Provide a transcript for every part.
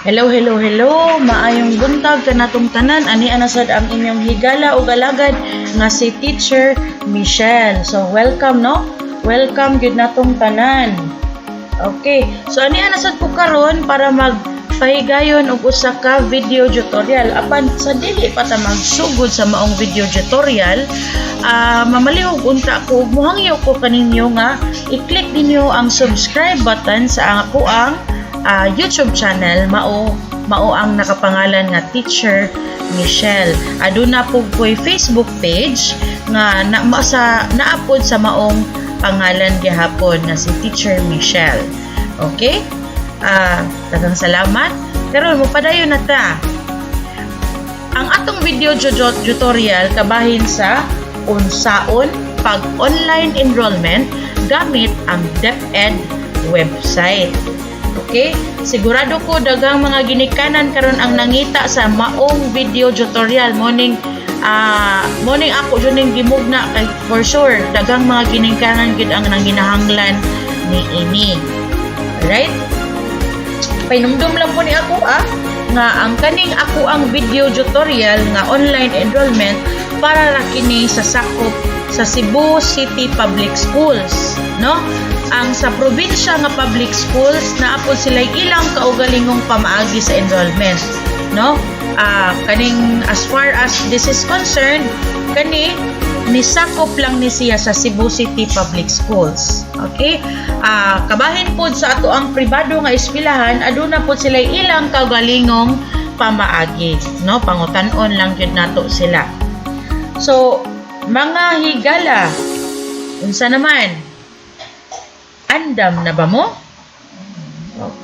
Hello, hello, hello. Maayong buntag kanatong tanan. Ani ana sad ang inyong higala ug alagad nga si Teacher Michelle. So welcome, no? Welcome gyud natong tanan. Okay. So ani ana sad ko karon para mag pahigayon og usa ka video tutorial. Apan sa dili pa ta magsugod sa maong video tutorial, mamalihog unta ko, muhangyo ko kaninyo nga i-click ninyo ang subscribe button sa ako ang YouTube channel, mao mao ang nakapangalan nga Teacher Michelle. Aduna po ko'y Facebook page nga na, sa naapod sa maong pangalan gihapon nga si Teacher Michelle. Okay? Daghang salamat. Pero mopadayon na ta. Ang atong video tutorial kabahin sa unsaon pag online enrollment gamit ang DepEd website. Okay? Sigurado ko daghang mga ginikanan karon ang nangita sa maong video tutorial morning, morning ako jud ning gimugna kay for sure daghang mga ginikanan gid ang nanginahanglan ni ini. Alright? Pahinumdum lang po ni ako nga ang kaning ako ang video tutorial nga online enrollment para ra kini sa sakop sa Cebu City Public Schools, no? Ang sa probinsya nga public schools, naa pod sila ilang kaugalingong pamaagi sa enrollment, no? Kaning as far as this is concerned, kani nisakop lang ni siya sa Cebu City Public Schools. Okay? Kabahin pod sa ato ang pribado nga eskwelahan, aduna pod sila ilang kaugalingong pamaagi, no? Pangutan-on lang gyud nato sila. So, mga higala, unsa naman? Andam na ba mo?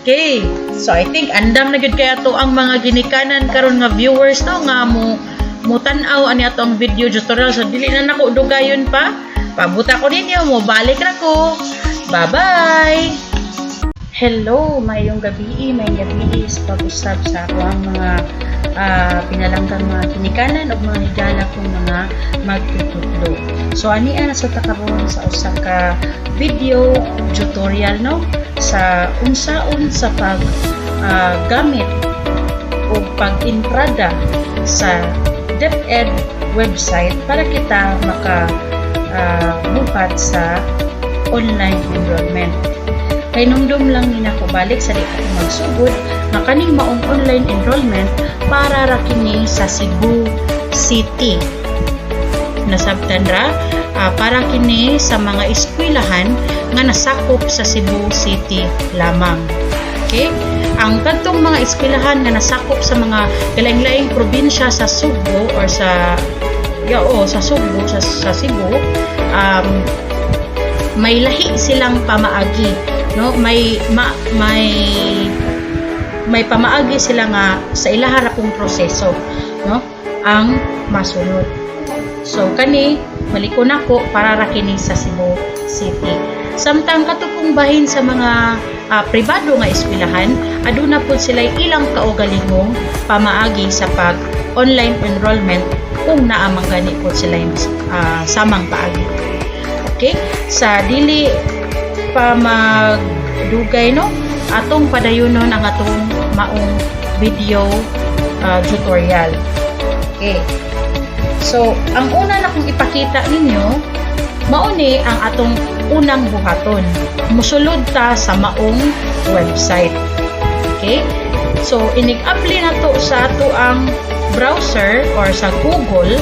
Okay. So I think andam na gyud kay ato ang mga ginikanan karon nga viewers, no, nga mo mutan-aw ani ato ang video tutorial. So dili na nako dugayon pa. Pabuta ko ninyo, mo balik ra ko. Bye-bye. Hello, maayong gabi sa pag-usab sa ako ang mga pinalanggang mga ginikanan ug mga higala kong mga magtutudlo. So ani na sa ta karon sa usa ka video tutorial, no, sa unsaon sa pag gamit o pag-entrada sa DepEd website para kita maka buhat sa online enrollment. Pahinumdum lang ni nako balik sa di pa ko magsugod nga kaning maong online enrollment para ra kini sa Cebu City. Nasabtan ra, para kini sa mga eskwelahan nga nasakop sa Cebu City lamang. Okay? Ang kadtong mga eskwelahan nga nasakop sa mga kalaing-laing probinsya sa Sugbo or sa ya o sa Sugbo, sa Cebu, may lahi silang pamaagi, no? May pamaagi sila nga sa ilaha ra pong proseso, no, ang masunod. So kani, balikon nako, para ra kini sa Cebu City. Samtang kato pong bahin sa mga pribado nga eskwelahan, aduna pud sila ilang kaugalingong pamaagi sa pag online enrollment kung naa man gani pud sila samang paagi. Okay, sa dili pa magdugay, no, atong padayunon ang atong maong video tutorial. Okay, so ang una na kong ipakita ninyo, mao ni ang atong unang buhaton. Musulod ta sa maong website. Okay, so inig-apply na to sa ato ang browser or sa Google,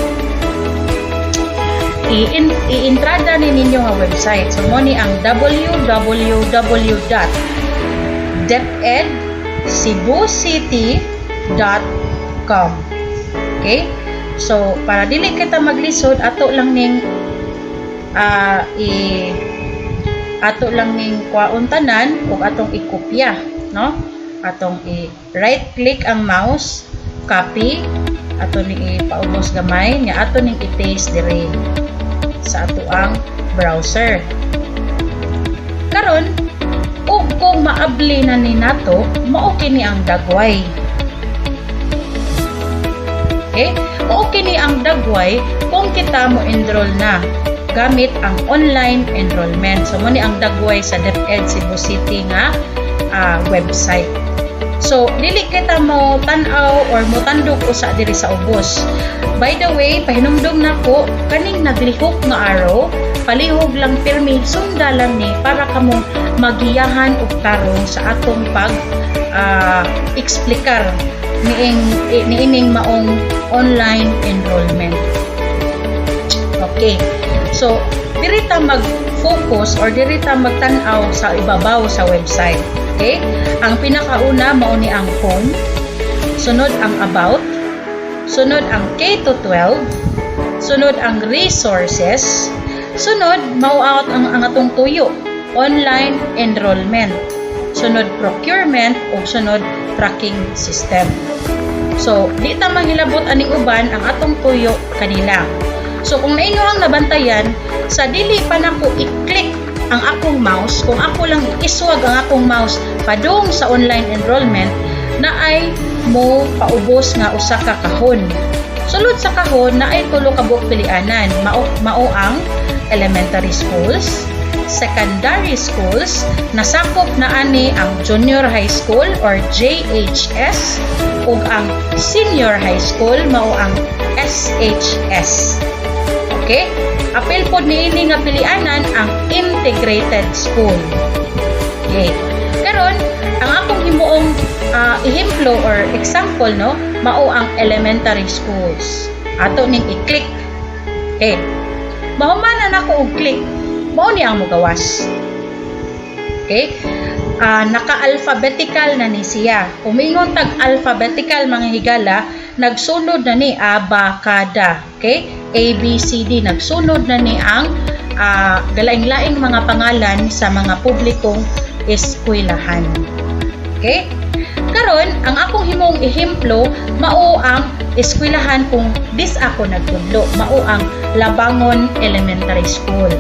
i-entrada ni ninyo nga website. So mo ni ang www.depedcebucity.com. Okay? So para dili kita maglisod, ato lang ning kwaon tanan ug atong ikopya, no? Atong i right click ang mouse, copy, ato ning ipaubos gamay nya ato ning i-paste diri sa ato ang browser. Karon, ug kung maabli na ni nato, mao kini ang dagway. Okay? Mao kini ang dagway kung kita mo enroll na gamit ang online enrollment. So mo ni ang dagway sa DepEd Cebu City nga website. So, dili kita mo tan-aw or mo tandog usa diri sa ubos. By the way, pahinumdum nako kaning naglihok nga arrow, palihog lang pirmi sunda lang ni para kamo magiyahan og tarong sa atong pag eksplikar niining maong online enrollment. Okay. So, diri ta mag-focus or diri ta magtan-aw sa ibabaw sa website. Okay? Ang pinakauna mao ni ang home, sunod ang about, sunod ang K to 12, sunod ang resources, sunod mao out ang atong tuyo, online enrollment, sunod procurement ug sunod tracking system. So, di ta manghilabot aning uban, ang atong tuyo kanila. So, kung inyohang nabantayan, sa dili pa nako i-click ang akong mouse, kung ako lang iswag ang akong mouse padung sa online enrollment, naay mo paubos nga usa ka kahon. Sulod sa kahon naay tulo ka buok pilianan. Mao ang elementary schools, secondary schools, nasakop na ani ang junior high school or JHS ug ang senior high school, mao ang SHS. Okay? Apil pod niini nga pilianan ang integrated school. Okay. Karon, ang akong himuong ehemplo or example, no, mao ang elementary schools. Ato ning i-click. Okay. Mahuman na nako og click, mao ni ang mogawas. Okay? Naka-alphabetical na ni siya. Kung mingon tag alphabetical, mga higala, nagsunod na ni abakada. Okay? A, B, C, D. Nagsunod na ni ang galaing-laing mga pangalan sa mga publikong eskwelahan. Okay? Karon, ang akong himong ehemplo mao ang eskwelahan kung dis ako nagtudlo, mao ang Labangon Elementary School.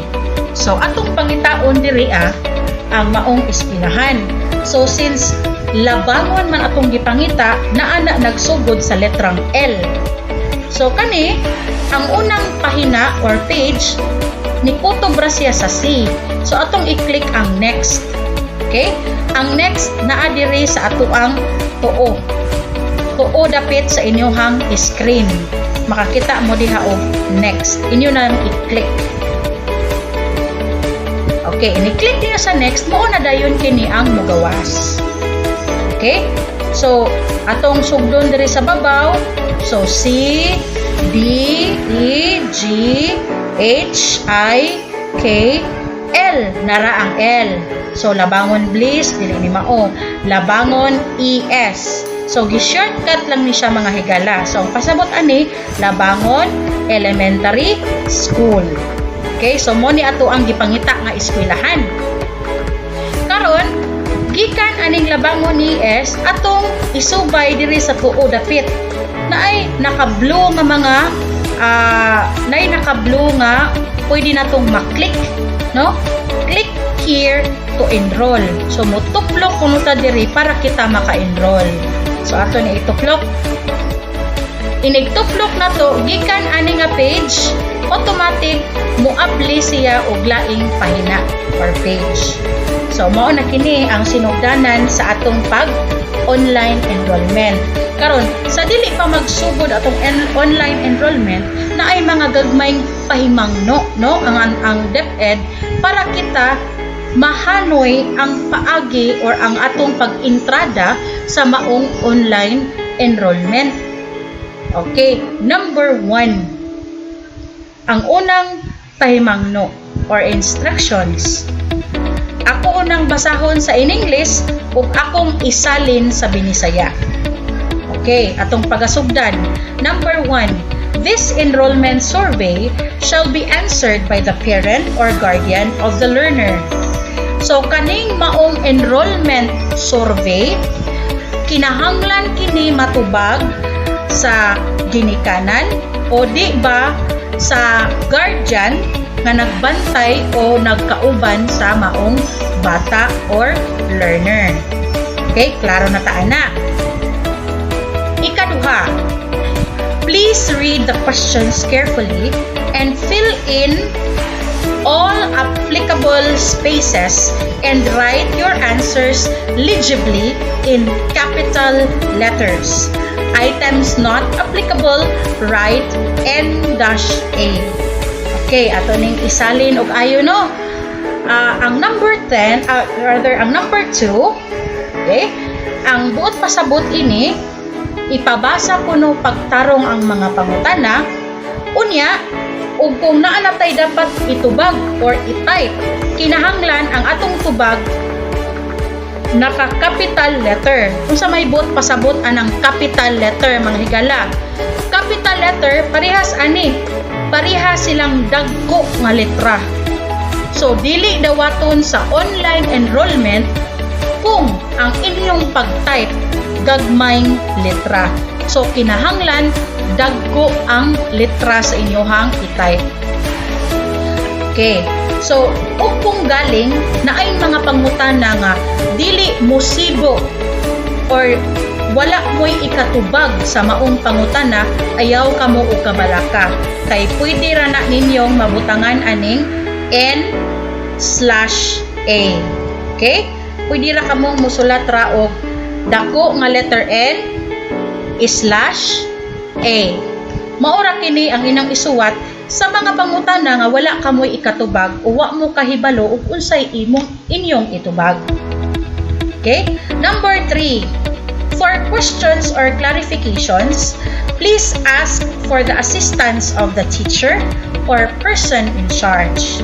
So atong pangitaon diri ang maong eskwelahan. So since Labangon man atong gipangita, naa na nagsugod sa letrang L. So kani, ang unang pahina or page ni kutob ra siya sa C. So atong i-click ang next. Okay? Ang next naa diri sa atoang tuo. Tuo dapit sa inyong screen. Makakita mo diha og next. Inyo na i-click. Okay, ini-click niyo sa next, mao na dayon kini ang mugawas. Okay? So, atong sugdon diri sa babaw. So, C, D, E, G, H, I, K, L. Nara ang L. So, Labangon Bliss, dili ni mao. Labangon ES. So, gi-shortcut lang ni siya, mga higala. So, ang pasabot ani, Labangon Elementary School. Okay, so mao ni ato ang gipangita nga eskwelahan. Karon, gikan aning Labangon ES, atong isubay diri sa tuo dapit. Naay naka-blue nga mga naay naka-blue nga pwede natong ma-click, no? Click here to enroll. So motuplok kuno ta diri para kita maka-enroll. So ato ni ituplok. Inigtuplok na to, gikan ani nga page, automatic moabli siya og laing pahina or page. So mao na kini ang sinugdanan sa atong pag online enrollment. Karon, sa dili pa magsugod atong online enrollment, naay mga gagmayng pahimangno, no, ang DepEd para kita mahanoy ang paagi or ang atong pag-intrada sa maong online enrollment. Okay, number 1. Ang unang pahimangno or instructions. Ako unang basahon sa in English ug akong isalin sa Binisaya. Okay, atong pagasugdan. Number 1. This enrollment survey shall be answered by the parent or guardian of the learner. So kaning maong enrollment survey, kinahanglan kini matubag sa ginikanan o di ba sa guardian nga nagbantay o nagkauban sa maong bata or learner. Okay, klaro na ta ana. Ikaduha, please read the questions carefully and fill in all applicable spaces and write your answers legibly in capital letters. Items not applicable, write N-A. Okay, ato ning isalin og ayo, no. Ang number 10, rather ang number 2, okay? Ang buot pasabot ini, ipabasa kuno pagtarong ang mga pangutana, unya ug kung naa na tay dapat itubag or i-type, kinahanglan ang atong tubag naka-capital letter. Unsa may buot pasabot anang capital letter, mga higala? Capital letter parehas ani. Pareha silang dagko nga letra. So dili dawaton sa online enrollment kung ang inyong pag-type gagmayng letra. So kinahanglan dagko ang letra sa inyohang i-type. Okay. So, ug kung galing naay mga pangutana nga dili musibo or wala mo'y ikatubag sa maong pangutana, ayaw kamo og kabalaka. Kay pwede ra na ninyong mabutangan aning N/A. Okay? Pwede ra kamong musulat ra og dako nga letter N slash A. Maora kini ang inang isuwat sa mga pangutana nga wala kamoy ikatubag o wa mo kahibalo ug unsay imong inyong itubag. Okay? Number 3. For questions or clarifications, please ask for the assistance of the teacher or person in charge.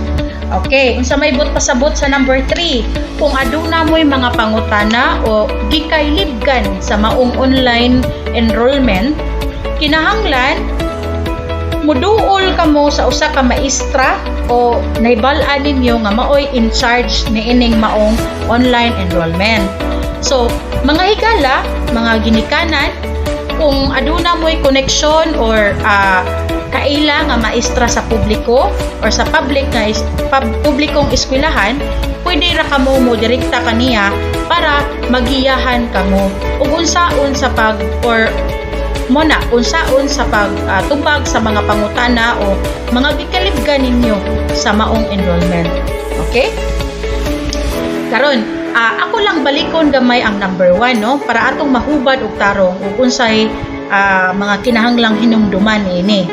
Okay, unsa may buot pasabot sa number 3? Kung aduna mo'y mga pangutana o gikaylibgan sa maong online enrollment, kinahanglan muduol kamo sa usa ka maestra o nahibal-an ninyo nga maoy in charge niining maong online enrollment. So, mga higala, mga ginikanan, kung aduna mo'y connection or kaila nga maestra sa publiko or sa public nga publikong eskwelahan, pwede ra kamo mo direkta kaniya para magiyahan kamo ug unsaon sa pag or mo na unsaon sa pag tubag sa mga pangutana o mga gikalibgan ninyo sa maong enrollment. Okay? Karon, ako lang balikon gamay ang number 1, no, para atong mahubad og tarong ug unsay mga kinahanglang hinumduman niini.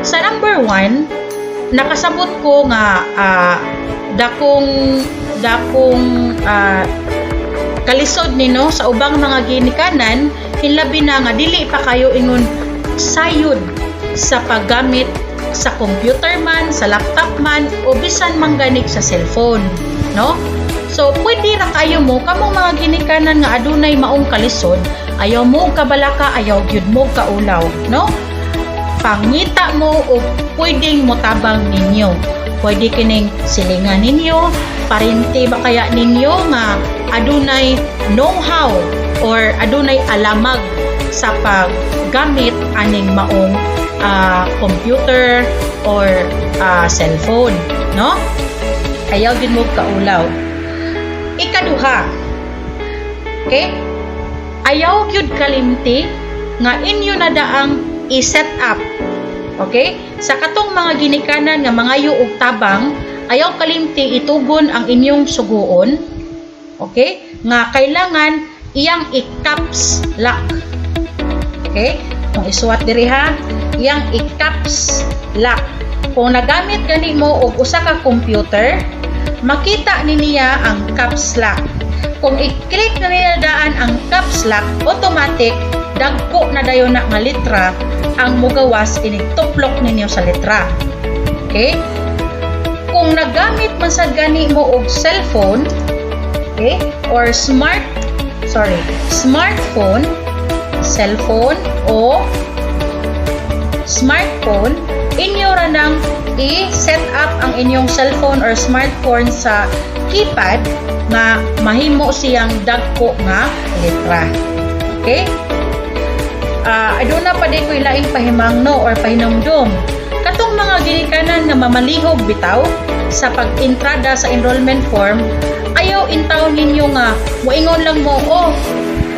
Sa number 1, nakasabot ko nga dakong dakong kalisod nino sa ubang mga ginikanan, hinlabi na nga dili pa kayo ingon sayod sa paggamit sa computer man, sa laptop man o bisan man gani sa cellphone, no? So pwede ra kayo mo kamong mga ginikanan nga adunay maong kalisod, ayaw mo kabalaka, ayaw gyud mo kaulaw, no? Pangita mo og pwedeng motabang ninyo. Pwede kining silingan ninyo, parente ba kaya ninyo nga adunay know-how or adunay alamag sa paggamit aning maong computer or cellphone, no? Ayaw din mo kaulaw. Ikaduha. Okay? Ayaw gyud kalimti nga inyo na daang i-set up. Okay? Sa katong mga ginikanan nga mangayo og tabang, ayaw kalimti itugon ang inyong suguon. Okay? Nga kailangan iyang i-caps lock. Okay? Kung isuwat diri ha, iyang i-caps lock. Kung nagamit gani mo og usa ka computer, makita ni niya ang caps lock. Kung i-click na niya daan ang caps lock, automatic dagko na dayon na nga letra ang mugawas inig tuplok ninyo sa letra. Okay? Kung nagamit man sad gani mo og cellphone, okay, or smart sorry, smartphone, cellphone o smartphone, inyo ra nang i-set up ang inyong cellphone or smartphone sa keypad nga mahimo siyang dagko nga letra. Okay? Aduna pa di ko'y laing pahimangno or pahinumdum. Katong mga ginikanan nga mamalihog bitaw sa pag-entrada sa enrollment form, ayaw intawon ninyo nga moingon lang mo, "Oh,"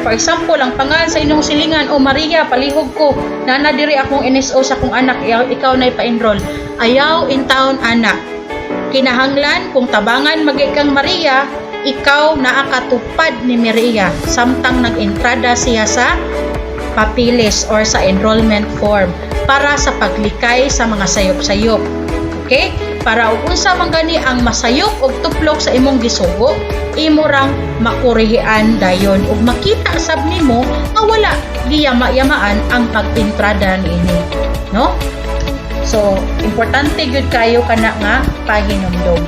for example, ang pangalan sa inyong silingan, "Oh Maria, palihog ko, nana diri akong NSO sa akong anak, ikaw na ipa-enroll." Ayaw intawon ana. Kinahanglan kung tabangan man kang Maria, ikaw naa katupad ni Maria samtang nag-entrada siya sa papeles or sa enrollment form para sa paglikay sa mga sayop-sayop. Okay? Para ug unsa man gani ang masayop og tuplok sa imong gisugo, imo rang makurihian dayon ug makita sab nimo nga wala giyama-yamaan ang pag-entrada niini, no? So, importante gyud kayo kana nga pahinumdom.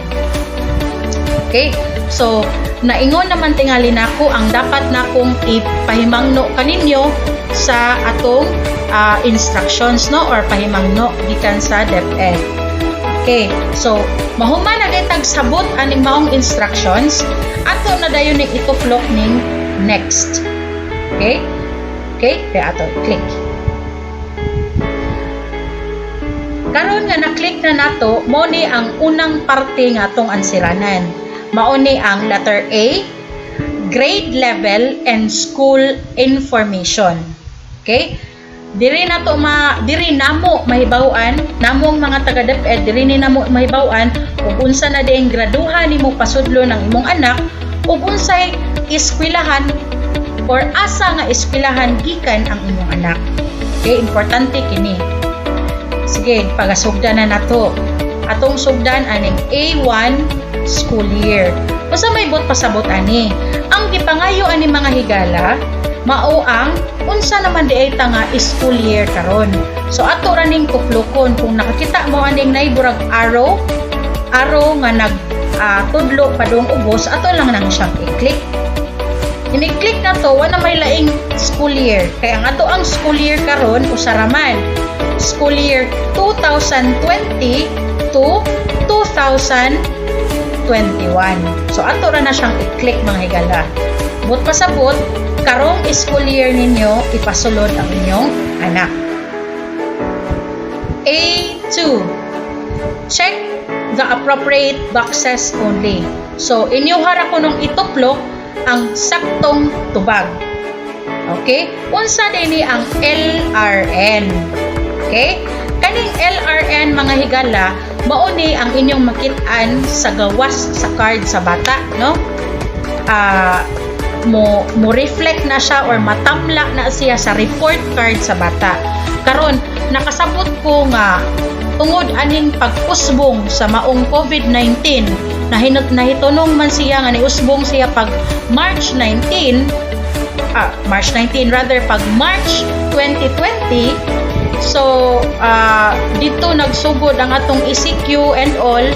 Okay? So, naingon naman tingali nako ang dapat nakong ipahimangno kaninyo sa atong instructions, no, or pahimangno gikan sa DepEd. Okay, so mahuman na ditag sabot aning maong instructions, ato na dayon ning ituplok ning next. Okay? Okay, kaya ato click. Karon nga na-click na nato, mo ni ang unang parte nga atong ansiranan. Mao ni ang letter A, grade level and school information. Okay? Diri namo mahibaw-an, namong mga taga DepEd, diri ni namo mahibaw-an ug unsa na diay graduhan nimo pasudlo ng imong anak ug unsay eskwelahan or asa nga eskwelahan gikan ang imong anak. Okay, importante kini. Sige, pagasugdan na nato. Atong sugdan aning A1, school year. Unsa may buot pasabot ani? Ang gipangayo ani, mga higala, mao ang unsa naman diay ta nga school year karon. So ato ra ning tuplokon. Kung nakakita mo aning naiburag arrow, arrow nga nag tudlo padung ubos, ato lang nang siyang i-click. Ini-click na to, wala may laing school year. Kaya ang ato ang school year karon usa ra man. School year 2020 to 2021. So ato ra na siyang i-click, mga higala. Buot pasabot, karong school year ninyo ipasulod ang inyong anak. A2. Check the appropriate boxes only. So, inyo ra kunong ituplok ang saktong tubag. Okay? Unsa din ni ang LRN? Okay? Kaning LRN, mga higala, mao ni ang inyong makit-an sa gawas sa card sa bata, no? Mo reflect na siya or matamla na siya sa report card sa bata. Karon, nakasabot ko nga tungod aning pag-usbong sa maong COVID-19, nahinot nahitunong man siya nga niusbong siya pag March 19, March 19 rather, pag March 2020. So dito nagsugod ang atong ECQ and all.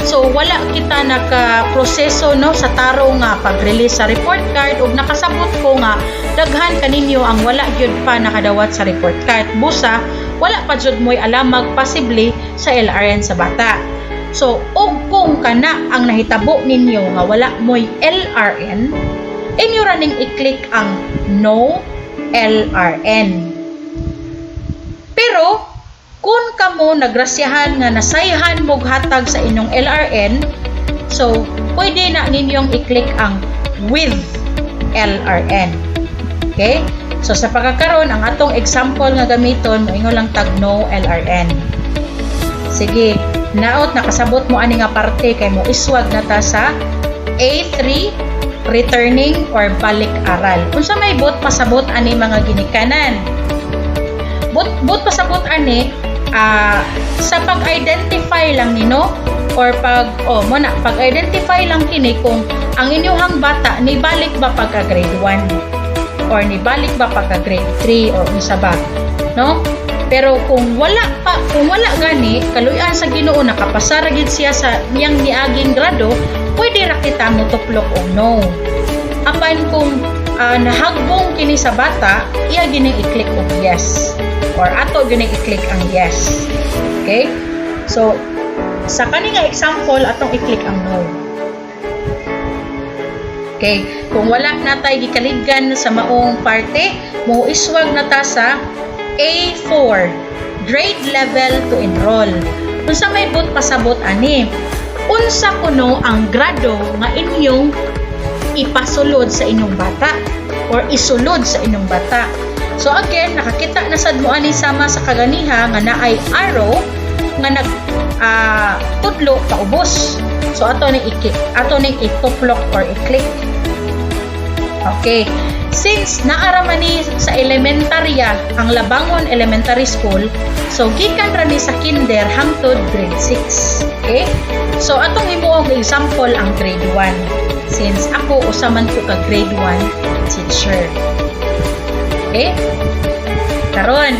So wala kita naka-proseso, no, sa tarong nga pag-release sa report card ug nakasabot ko nga daghan kaninyo ang wala gyud pa nakadawat sa report card. Busa wala pa jud mo'y alamag possibly sa LRN sa bata. So og kung kana ang nahitabo ninyo nga wala mo'y LRN, inyo ra ning i-click ang no LRN. Pero kung kamo nagrasyahan nga nasayhan mog hatag sa inyong LRN, so pwede na ninyong i-click ang with LRN. Okay? So sa pagkakaron, ang atong example nga gamiton, moingon lang tag no LRN. Sige, naot nakasabot mo ani nga parte kay mo iswag na ta sa A3, returning or balik aral. Unsa may buot pasabot ani, mga ginikanan? Buot pasabot ani, sa pag-identify lang nino or pag oh mo na pag-identify lang kini kung ang inyong bata ni balik ba pagka grade 1 or nibalik ba pagka grade 3 or unsa ba, no? Pero kung wala pa, kung wala gani, kaluyan sa Ginoo, nakapasar gid siya sa niyang niaging grado, pwede ra kita mo tuplok og no. Apan kung nahagbong kini sa bata, iya gining i-click og yes or ato gining i-click ang yes. Okay? So sa kani nga example, atong i-click ang no. Okay, kung wala na tay gikaliggan sa maong parte, mo iswag na ta sa A4, grade level to enroll. Unsa may buot pasabot ani? Unsa kuno ang grado nga inyong ipasulod sa inyong bata or isulod sa inyong bata? So again, nakakita na sad mo ani sama sa kaganiha nga naay arrow nga nag Tudlo paubos. So ato ning ituplok or i-click. Okay. Since naa ra man ni sa elementarya ang Labangon Elementary School, so gikan ra ni sa kinder hangtod grade 6. Okay? So atong himuong example ang grade 1 since ako usa man ko ka grade 1 teacher. Okay? Karon,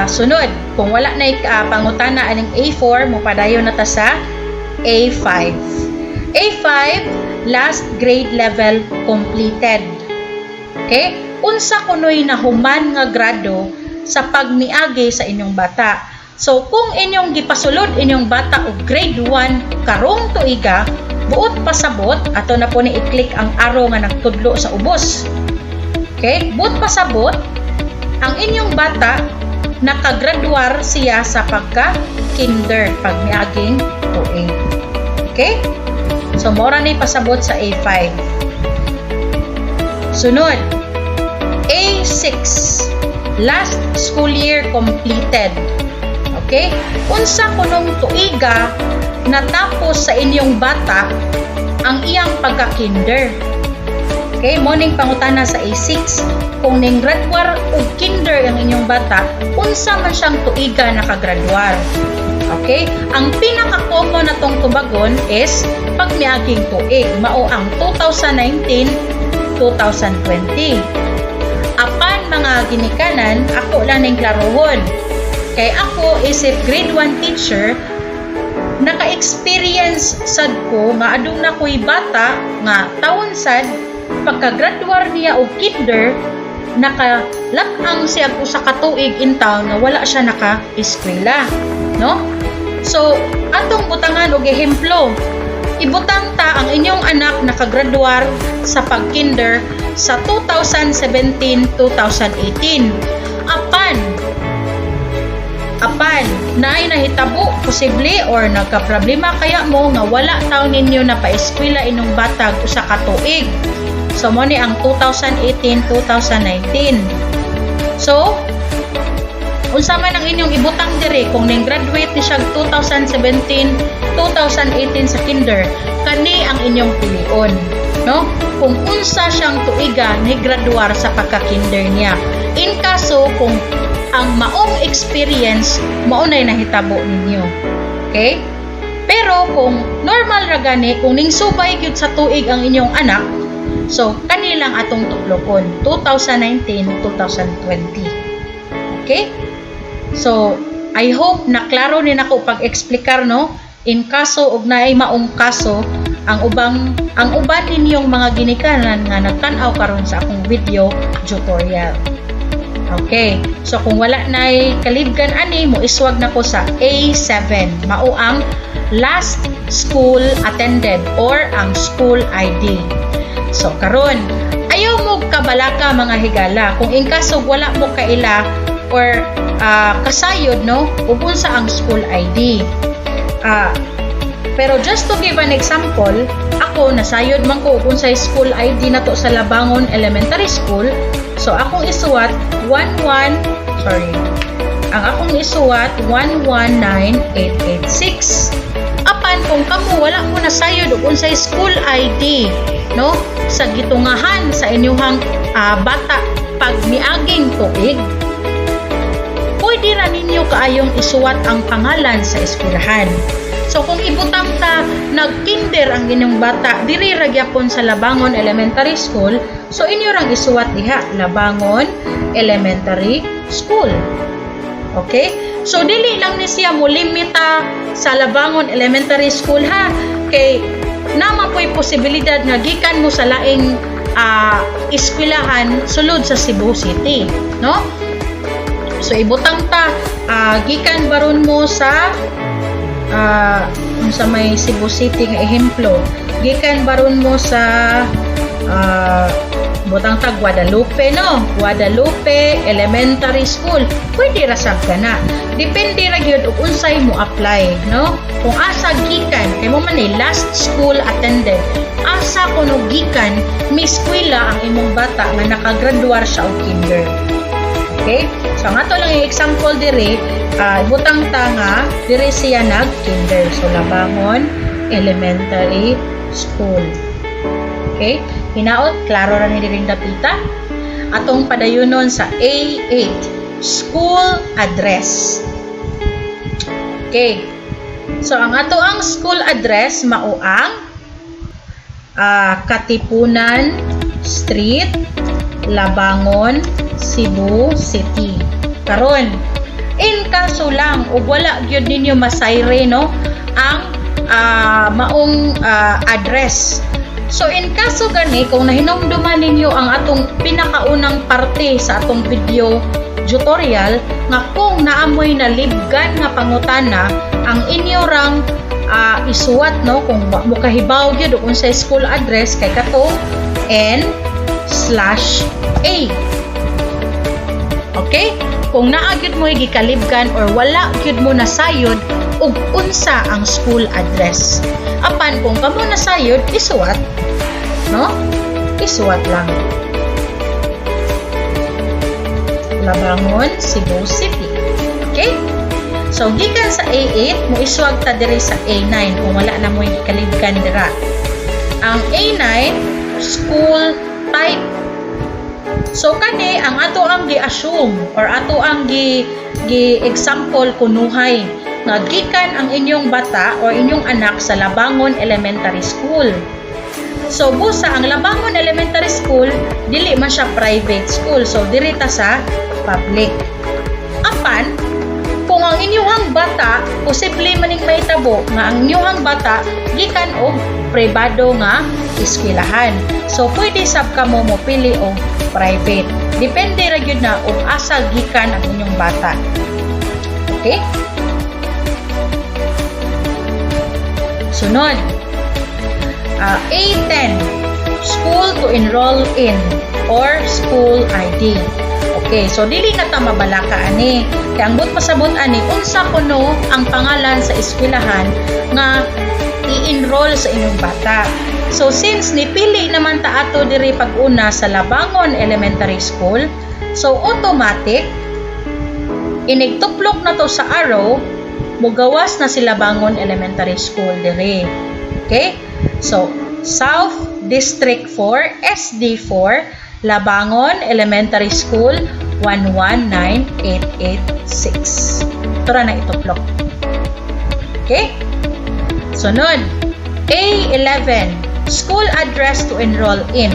sunod, kung wala na pangutana aning A4, mopadayon na ta sa A5. A5, last grade level completed. Okay? Unsa kunoy nahuman nga grado sa pagmiagi sa inyong bata? So, kung inyong gipasulod inyong bata og grade 1 karong tuiga, buot pasabot, ato na po ni i-click ang arrow nga nagtudlo sa ubos. Okay? Buot pasabot, ang inyong bata nakagraduar siya sa pagka kinder pag miaging tuig. Okay? So, mao ra ni pasabot sa A5. Sunod, A6. Last school year completed. Okay? Unsa kunong tuiga natapos sa inyong bata ang iyang pagka-kinder? Okay, mao ning pangutana sa A6. Kung ning graduar og kinder ang inyong bata, unsa man siyang tuiga nakagraduar? Okay? Ang pinaka-common na tong tubagon is pag miaging tuig, mao ang 2019-2020. Apan, mga ginikanan, ako lang ning klarohon. Kay ako isip grade 1 teacher, naka-experience sad ko nga aduna ko'y bata nga taon sad pagka-graduar niya og kinder, nakalat-ang siya og usa ka tuig in town nga wala siya naka-eskwela, no? So atong butangan og ehemplo, ibutang ta ang inyong anak nakagraduar sa pag-kinder sa 2017-2018, apan naay nahitabo posible or nagka-problema kaya mo nga wala taon ninyo na paeskwela inyong bata og usa ka tuig. So mo ni ang 2018-2019. So unsa man ang inyong ibutang diri, kung ning graduate ni siya 2017 2018 sa kinder, kani ang inyong pilion, no, kung unsa siyang tuiga ni graduar sa pagka-kinder niya, in kaso kung ang maong experience mao nay nahitabo ninyo. Okay? Pero kung normal ra gani, kung ning subay gyud sa tuig ang inyong anak, so kani lang atong tuplokon, 2019 2020. Okay? So I hope na klaro ni nako pag-eksplikar, no, in kaso og naay maong kaso ang uban ninyong mga ginikanan nga nagtan-aw karon sa akong video tutorial. Okay. So kung wala nay kalibgan ani, mo iswag na ko sa A7. Mao ang last school attended or ang school ID. So karon, ayaw mo kabalaka, mga higala, kung in kaso wala mo kaila or kasayod, no, ug unsa ang school ID. Pero just to give an example, ako nasayod man ko ug unsay school ID nato sa Labangon Elementary School. So akong isuwat 11, sorry. Ang akong isuwat 119886. Apan kung kamo wala mo nasayod og unsay school ID, no, sa gitungahan sa inyong bata pag miaging tuig, pwede ra ninyo kaayong isuwat ang pangalan sa eskwelahan. So kung ibutang ta nagkinder ang inyong bata diri ra gyapon sa Labangon Elementary School, so inyo rang isuwat diha Labangon Elementary School. Okay? So dili lang ni siya mo limita sa Labangon Elementary School ha, kay naa man po'y posibilidad nga gikan mo sa laing eskwelahan sulod sa Cebu City, no? So ibutang ta gikan baron mo sa sa may Cebu City nga ehemplo, gikan baron mo sa butang ta Guadalupe, no, Guadalupe Elementary School, pwede ra sab kana. Depende ra gyud og unsay mo apply, no, kung asa gikan, kay mao man ni last school attended, asa kuno gikan mi eskwela ang imong bata nga nakagraduar siya og kinder. Okay? So ang ato lang yung example diri, butang ta nga diri siya nag kinder. So Labangon Elementary School. Okay? Hinaot klaro ra ni diring dapita. Atong padayunon sa A8, school address. Okay. So ang ato ang school address mao ang Katipunan Street, Labangon, Cebu City. Karon, in kaso lang ug wala gyud ninyo masayre, no, ang maong address. So in kaso gani, kung nahinumduman ninyo ang atong pinakaunang parte sa atong video tutorial nga kung naamoy na libgan nga pangutana, ang inyo rang isuwat, no, kung wa mo kahibaw gyud ug unsay school address, kay katong N/A. Okay? Kung naa gyud mo gikalibgan or wala gyud mo nasayod ug unsa ang school address. Apan kung kamo nasayod, isuwat, no? Isuwat lang. Labangon, Cebu City. Okay? So gikan sa A8, moiswag ta diri sa A9 kung wala na mo gikalibgan dira. Ang A9, school type. So kani ang ato ang gi-assume or ato ang gi example kunuhay nga gikan ang inyong bata or inyong anak sa Labangon Elementary School. So busa ang Labangon Elementary School dili man siya private school. So diri ta sa public. Apan kung ang inyong bata, posible maning mahitabo nga ang inyong bata gikan og pribado nga eskwelahan. So pwede sab kamo mopili og private. Depende ra gyud na og asa gikan ang inyong bata. Okay? Sunod. A10, school to enroll in or school ID. Okay, so dili na ta mabalaka ani. Kay ang but pasabot ani, unsa kuno ang pangalan sa eskwelahan nga i-enroll sa inyong bata. So since nipili naman ta ato diri pag-una sa Labangon Elementary School, so automatic inigtuplok na to sa arrow, mugawas na si Labangon Elementary School diri. Okay? So South District 4, SD4, Labangon Elementary School, 119886. Ito ra na ituplok. Okay? Sunod, A11, school address to enroll in.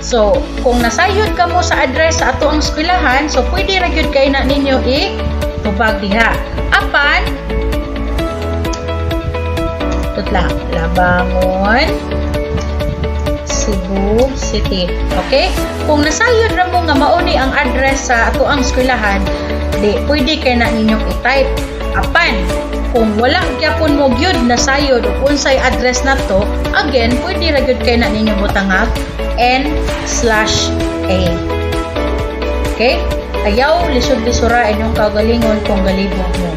So, kung nasayod ka mo sa address sa ato ang eskwelahan, so pwede ra gyud kay na ninyo i-tubag diha. Apan, tutla, Labangon, Cebu City. Okay? Kung nasayod ra mo nga mauni ang address sa ato ang eskwelahan, di pwede kay na ninyong i-type. Apan, kung wala gyapon mo gyud nasayod ug unsay address nato, again, pwede ra gyud kay na ninyo butangag N/A. Okay? Ayaw lisod-lisura inyong kaugalingon kung galibog mo.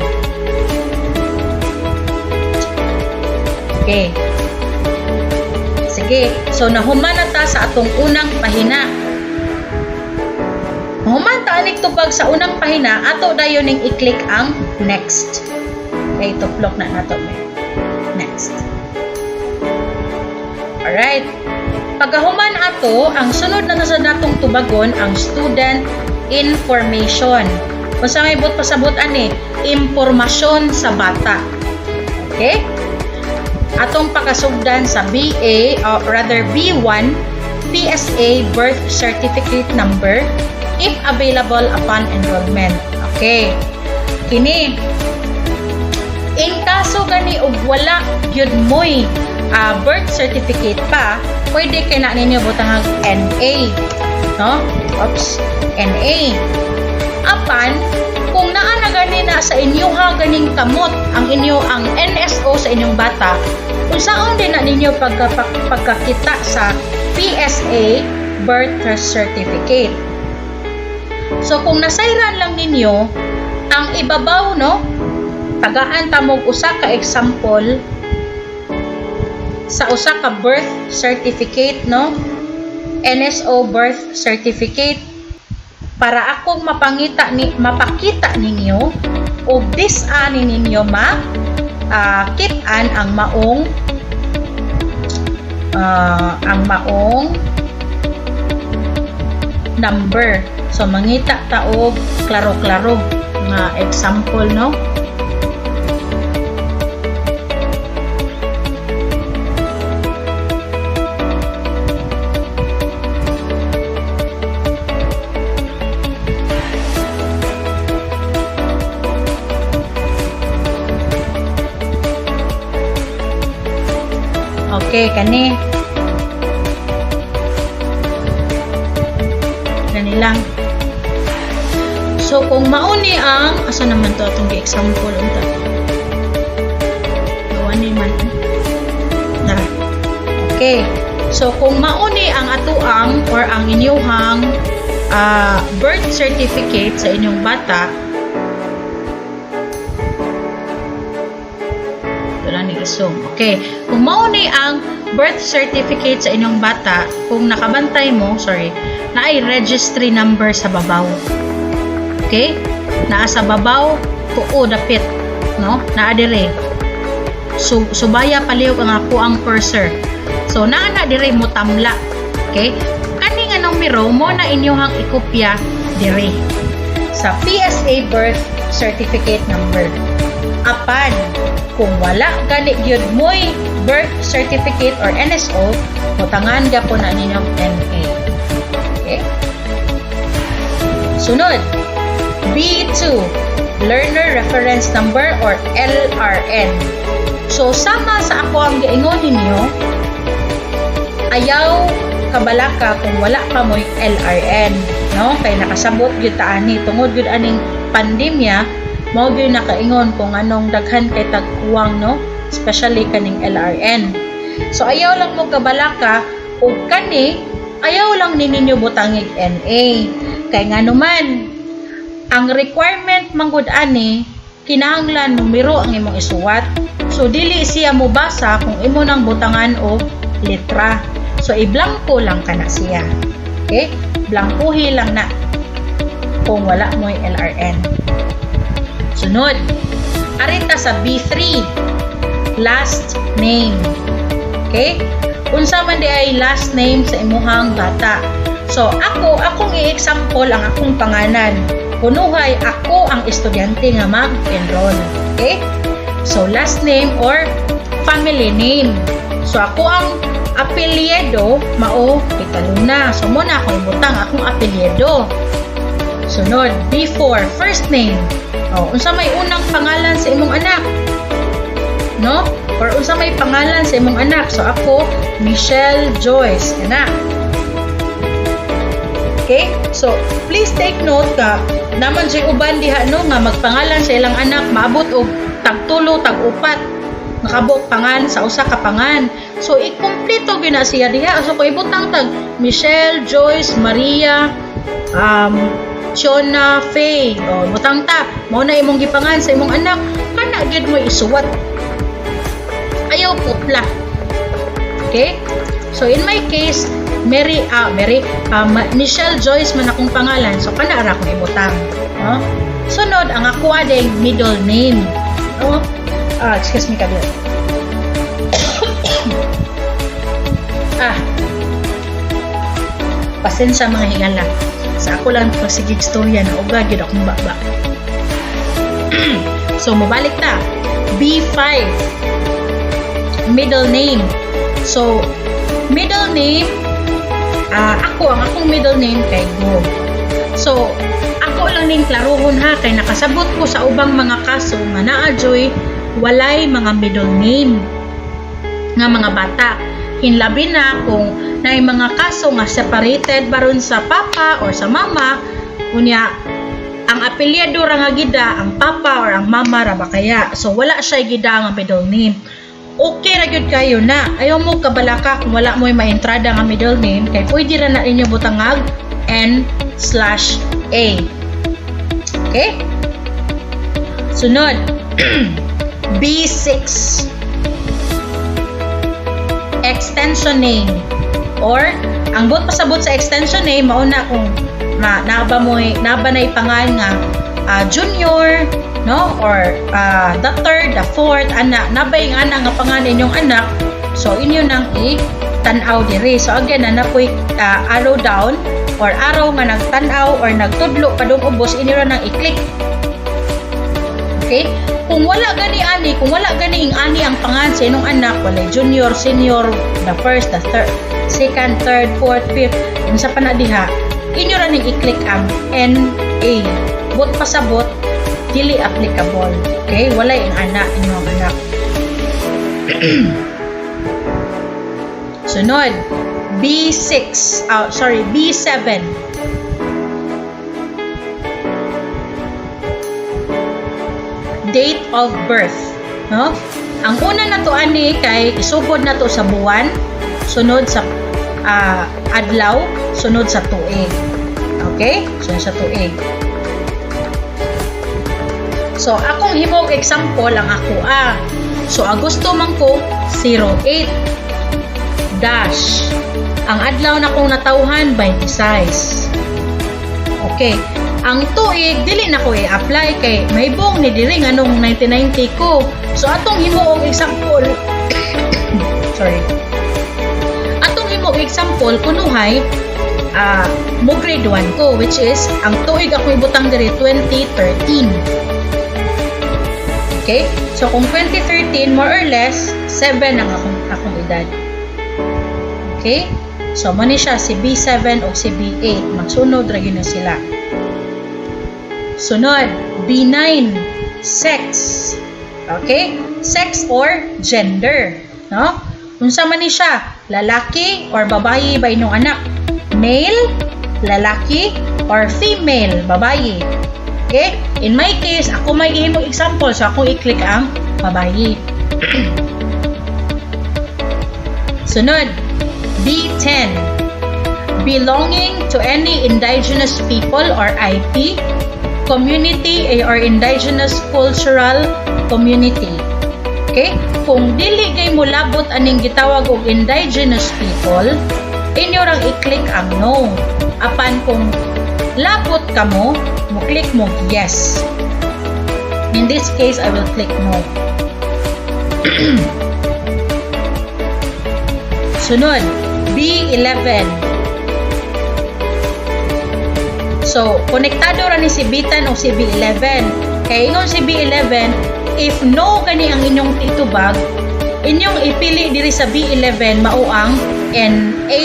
Okay. Sige. So, nahuman na ta sa atong unang pahina. Nahuman ta anig tubag sa unang pahina, ato dayon ning i-click ang next. Okay, tuplok na nato. Next. Alright. Pagkahuman ato, ang sunod na nasa natong tubagon ang student information. Kung sa may but pasabot ani, impormasyon sa bata. Okay? Atong pakasugdan sa BA or rather B1, PSA birth certificate number if available upon enrollment. Okay. Kini in kaso gani og wala gyud moy birth certificate pa, pwede kay na ninyo butangag NA, no? Oops, NA. Apan kung naa na gani na sa inyuha ganing kamot ang inyo ang NSO sa inyong bata, unsaon din na ninyo pagkakita sa PSA birth certificate? So kung nasayran lang ninyo ang ibabaw, no, tagaan ta mog usa ka example sa usa ka birth certificate, no, NSO birth certificate. Para akong mapangita ni mapakita ninyo og dis-ani ninyo ma kit-an ang maong number. So mangita ta og klaro-klaro nga example, no? Okay, kani. Kani lang. So, kung mauni ang, asa naman to atong gi-example unta? Gawa ni man. Tara. Okay. So, kung mauni ang atuang or ang inyuhang birth certificate sa inyong bata, ito lang ni isong. Okay. Kung mao ni ang birth certificate sa inyong bata, kung nakabantay mo, sorry, naay registry number sa babaw. Okay? Naa sa babaw, tuo dapit, no? Naa dire. So, subaya palihog ang ako ang cursor. So, naa na dire mo tamla. Okay? Kani nga numero mo na inyong ikopya dire sa PSA birth certificate number. Apan, kung wala gani gyud mo'y birth certificate or NSO, butangan gyapon na ninyong NA. Okay? Sunod, B2, Learner Reference Number or LRN. So, sama sa ako ang giingon ninyo, ayaw kabalaka kung wala pa mo'y LRN, no? Kay nakasabot gyud ta ani tungod gyud aning pandemya, mao gyud nakaingon kung anong daghan kay tagkuwang, no? Especially kaning LRN. So ayaw lang mo kabalaka ug kani ayaw lang ni ninyo butangig NA. Kay nganuman ang requirement manggod ani, kinahanglan numero ang imong isuwat. So dili siya mobasa kung imo nang butangan og letra. So iblangko lang kana siya. Okay? Blangkuhi lang na kung wala mo'y LRN. Sunod, arita sa B3, last name. Okay? Unsa man di ay last name sa imuhang bata. So ako, akong i-example ang akong pangalan. Kunuhay ako ang estudyante nga mag-enroll. Okay? So last name or family name. So ako ang apelyido mao Pitaluna. So mo na ako ibutang akong apelyido. Sunod, B4, first name. O, unsa may unang pangalan sa imong anak? No? Or unsa may pangalan sa imong anak? So ako, Michelle Joyce, anak. Okay? So, please take note ka naman siya uban diha, no, nga magpangalan sa ilang anak maabot og tag-tulo, tag-upat nakabuok pangan sa usa ka pangan. So ikumpleto gyud na siya diha. So kung ibutang tag Michelle, Joyce, Maria, Fiona, Faye, o butang ta, mao na imong gipangan sa imong anak, kana gyud mo isuwat. Ayaw putla. Okay? So in my case, Mary, Michelle Joyce man akong pangalan. So kana ra akong ibutang. No? Sunod ang ako ading middle name. No? Ah, excuse me kadiyot. Ah. Pasensya, mga higala. Sa ako lang pagsigig storya na uga gyud akong baba. So mobalik ta. B5, middle name. So middle name, ako ang akong middle name kay Go. So ako lang ning klarohon ha, kay nakasabot ko sa ubang mga kaso nga naa juy walay mga middle name nga mga bata. Hinlabi na kung naay mga kaso nga separated baron sa papa or sa mama, unya ang apelyido ra nga gida ang papa or ang mama ra ba kaya. So wala siya gida nga middle name. Okay ra gyud kayo na. Ayaw mo kabalaka kung wala mo'y maentrada nga middle name kay pwede ra na ninyo butangag N/A. Okay? Sunod, B6, extension name or Ang buot pasabot sa extension name, mao na kung ma naa ba mo naa ba na ipangan nga junior, no, or the third, the fourth, ana, naa ba yung ana nga pangan inyong anak, so inyo nang i tan-aw diri. So again, naa poy arrow down or arrow nga nagtan-aw or nagtudlo padung ubos, inyo ra nang i-click. Okay? Kung wala gani ani, kung wala gani ing ani ang pangan sa inyong anak, wala junior, senior, the first, the third, second, third, fourth, fifth, unsa pa na diha, inyo ra ning i-click ang NA. Buot pasabot, dili applicable. Okay? Wala yung anak, inyong anak. Sunod, B6, oh, sorry, B7. Date of birth, no? Ang una na to ani kay isugod na to sa buwan, sunod sa adlaw, sunod sa tuig. Okay? Sunod sa tuig. So, akong himog example ang ako ah. So, Agosto man ko 08 dash. Ang adlaw na kong natawhan, 26. Okay. Ang tuig dili na ko i-apply kay mahibong ni diri nganong 1990 ko. So atong himuong example, sorry. Atong himuong example kunuhay mo grade 1 ko, which is ang tuig ako ibutang diri 2013. Okay? So kung 2013, more or less 7 ang akong edad. Okay? So mo ni siya si B7 o si B8, magsunod ra gyud na sila. Sunod, B9, sex. Okay? Sex or gender, no? Unsa man ni siya? Lalaki or babayi ba inyong anak? Male, lalaki, or female, babayi. Okay? In my case, ako may gihimong example, so ako i-click ang babayi. Sunod, B10. Belonging to any indigenous people or IP, community or indigenous cultural community. Okay? Kung dili kay mo labot aning gitawag og indigenous people, inyo rang i-click ang no. Apan kung labot kamo, mo click mo yes. In this case, I will click no. Sunod, B11. So, konektado ra ni si B10 o si B11. Kay ingon si B11, if no gani ang inyong titubag, inyong ipili diri sa B11 mao ang NA.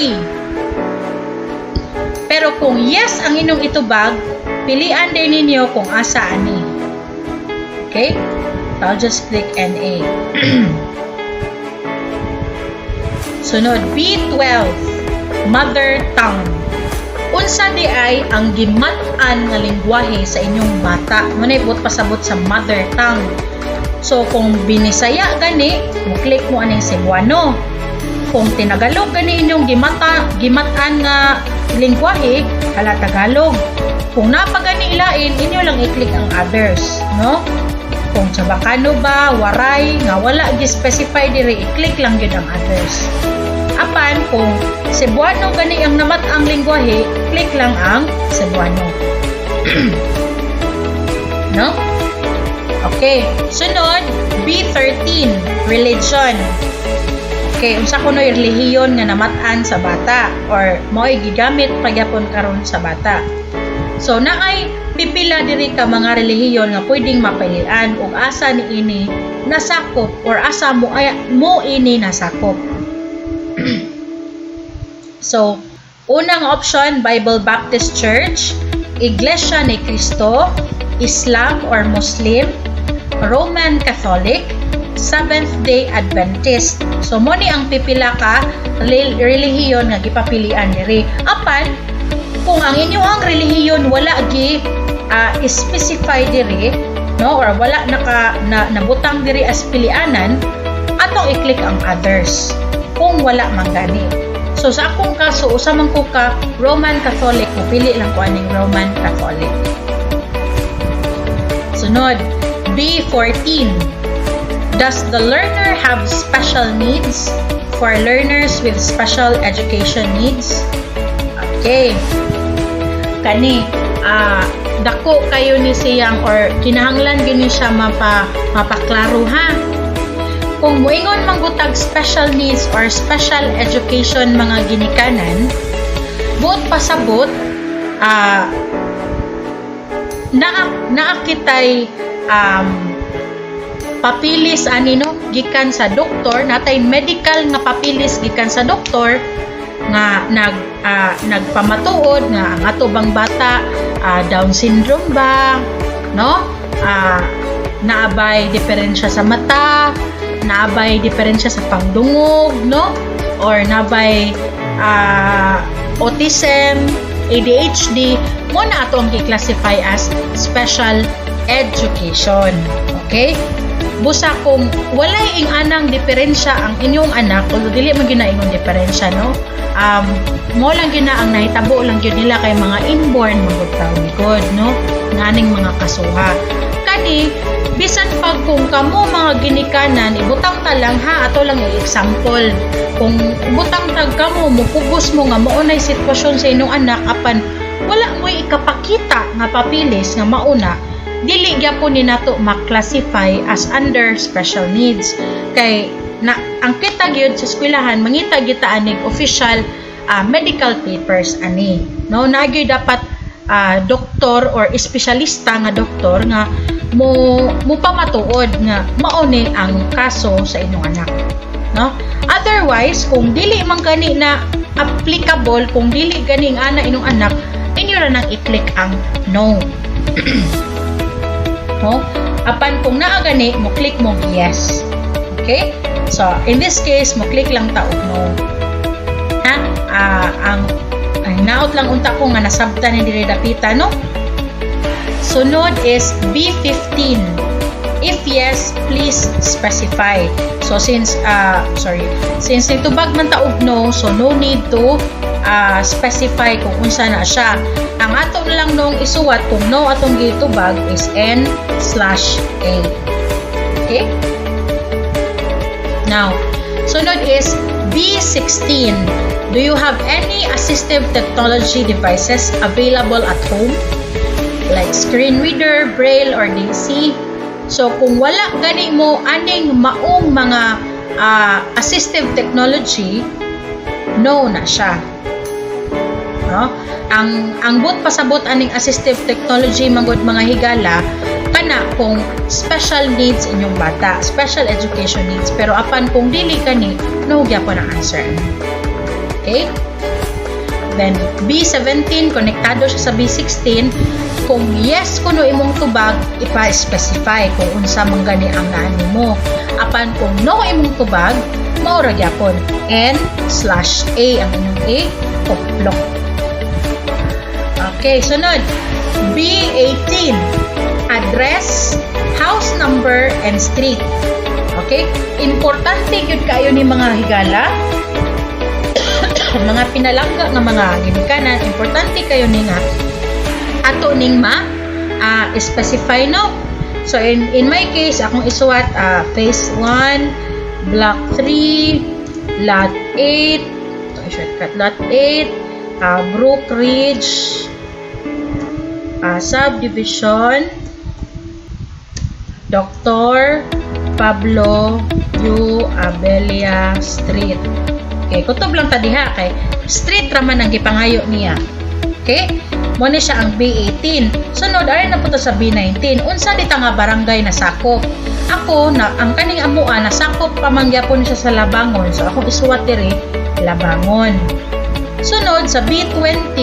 Pero kung yes ang inyong itubag, pilian din ninyo kung asa ani. Okay? So, I'll just click NA. Sunod, B12, mother tongue. Unsa di ay ang gimat-an nga lingwahe sa inyong bata? Mao na buot pasabot sa mother tongue. So kung Binisaya gani, mo click mo aning Cebuano. Kung Tinagalog gani inyong gimat-an nga lingwahe, hala, Tagalog. Kung naa pa gani ilain, inyo lang i-click ang others, no? Kung Chabacano ba, Waray, nga wala gi-specify diri, i-click lang gyud ang others. Apan kung Cebuano gani ang namat-ang lingwahe, click lang ang Cebuano. No? Okay. Sunod, B13, religion. Okay, unsa kuno'y relihiyon nga namat-an sa bata or mao'y gigamit pagyapon karon sa bata. So naay pipila diri ka mga relihiyon nga pwedeng mapilian ug asa ni ini nasakop or asa mo ay, mo ini nasakop. So, unang option, Bible Baptist Church, Iglesia ni Cristo, Islam or Muslim, Roman Catholic, Seventh-day Adventist. So mo ni ang pipila ka relihiyon nga gipapilian diri. Apan kung ang inyong relihiyon wala gi specify diri, no, or wala naka na, nabutang diri as pilianan, atong i-click ang others kung wala man gani. So sa akong kaso, usa man ko ka Roman Catholic, pili lang ko aning Roman Catholic. Sunod, B14. Does the learner have special needs? For learners with special education needs? Okay. Kani, dako kayo ni siyang or kinahanglan gini siya mapaklaro ha. Kung muingon man gud tag special needs or special education, mga ginikanan, buot pasabot naa kitay papilis ani, no, gikan sa doktor, natay medical nga papilis gikan sa doktor nga nagpamatuod nga ang ato bang bata Down syndrome ba, no, naabay diferensya sa mata, naabay diferensya sa pangdungog, no, or naabay autism, ADHD, mo na ato ang gi-classify as special education. Okay? Busa kung walay ing-anang diferensya ang inyong anak, although dili man gyud na ingon diferensya, no? Mo lang gyud na ang nahitabo lang gyud nila kay mga inborn man gud tawag, no? Nganing mga kasuha. Kani, bisan pag kung kamo, mga ginikanan, ibutang ta lang ha, ato lang i-example. Kung ibutang tag kamo, mupugos mo nga mao nay sitwasyon sa inyong anak apan wala mo'y ikapakita nga papilis nga mauna, dili gyapon ni nato ma-classify as under special needs kay na ang kita gyud sa eskwelahan mangita gyud ta anig official medical papers ani, no? Na gyud dapat doktor or espesyalista nga doktor nga mo pamatuod nga mao ni ang kaso sa inyong anak, no? Otherwise, kung dili man gani na applicable, kung dili gani ang ana inyong anak, inyo ra nang i-click ang no, no? Apan kung naa gani, mo click mo yes. Okay? So in this case, mo click lang ta og no ha. Ang ay naot lang unta ko nga nasabtan ni diri dapita, no? Sunod is B15. If yes, please specify. So since sorry, since nitubag man ta og no, so no need to specify kung unsa na siya. Ang ato na lang nung isuwat kung no atong gitubag is N/A. Okay? Now, sunod is B16. Do you have any assistive technology devices available at home? Like screen reader, braille, or DAISY? So, kung wala gani mo aning maong mga assistive technology, no na siya. No? Ang buot pasabot aning assistive technology manggod, mga higala, kana kung special needs inyong bata, special education needs. Pero apan kung dili kani, no gyapon ang answer. Okay? Then B17, konektado siya sa B16. Kung yes kuno imong tubag, ipa-specify kung unsa man gani ang naa nimo. Apan kung no imong tubag, mao ra gyapon N/A ang inyong A tuplok. Okay, sunod. B18. Address, house number, and street. Okay? Importante gyud kayo ni, mga higala, mga pinalangga nga mga ginikanan, importante kayo ni nga ato ning ma specify, no? So in my case, akong isuwat phase 1, block 3, lot 8, ito shortcut, lot 8, Brook Ridge Subdivision, Dr. Pablo U. Abelia Street. Okay, kutob lang ta diha kay street ra man ang gipangayo niya. Okay? Mo ni siya ang B18. Sunod ari na po ta sa B19. Unsa dita nga barangay nasakop? Ako na ang kaning amua nasakop pa man gyapon siya sa Labangon. So akong isuwat diri Labangon. Sunod sa B20,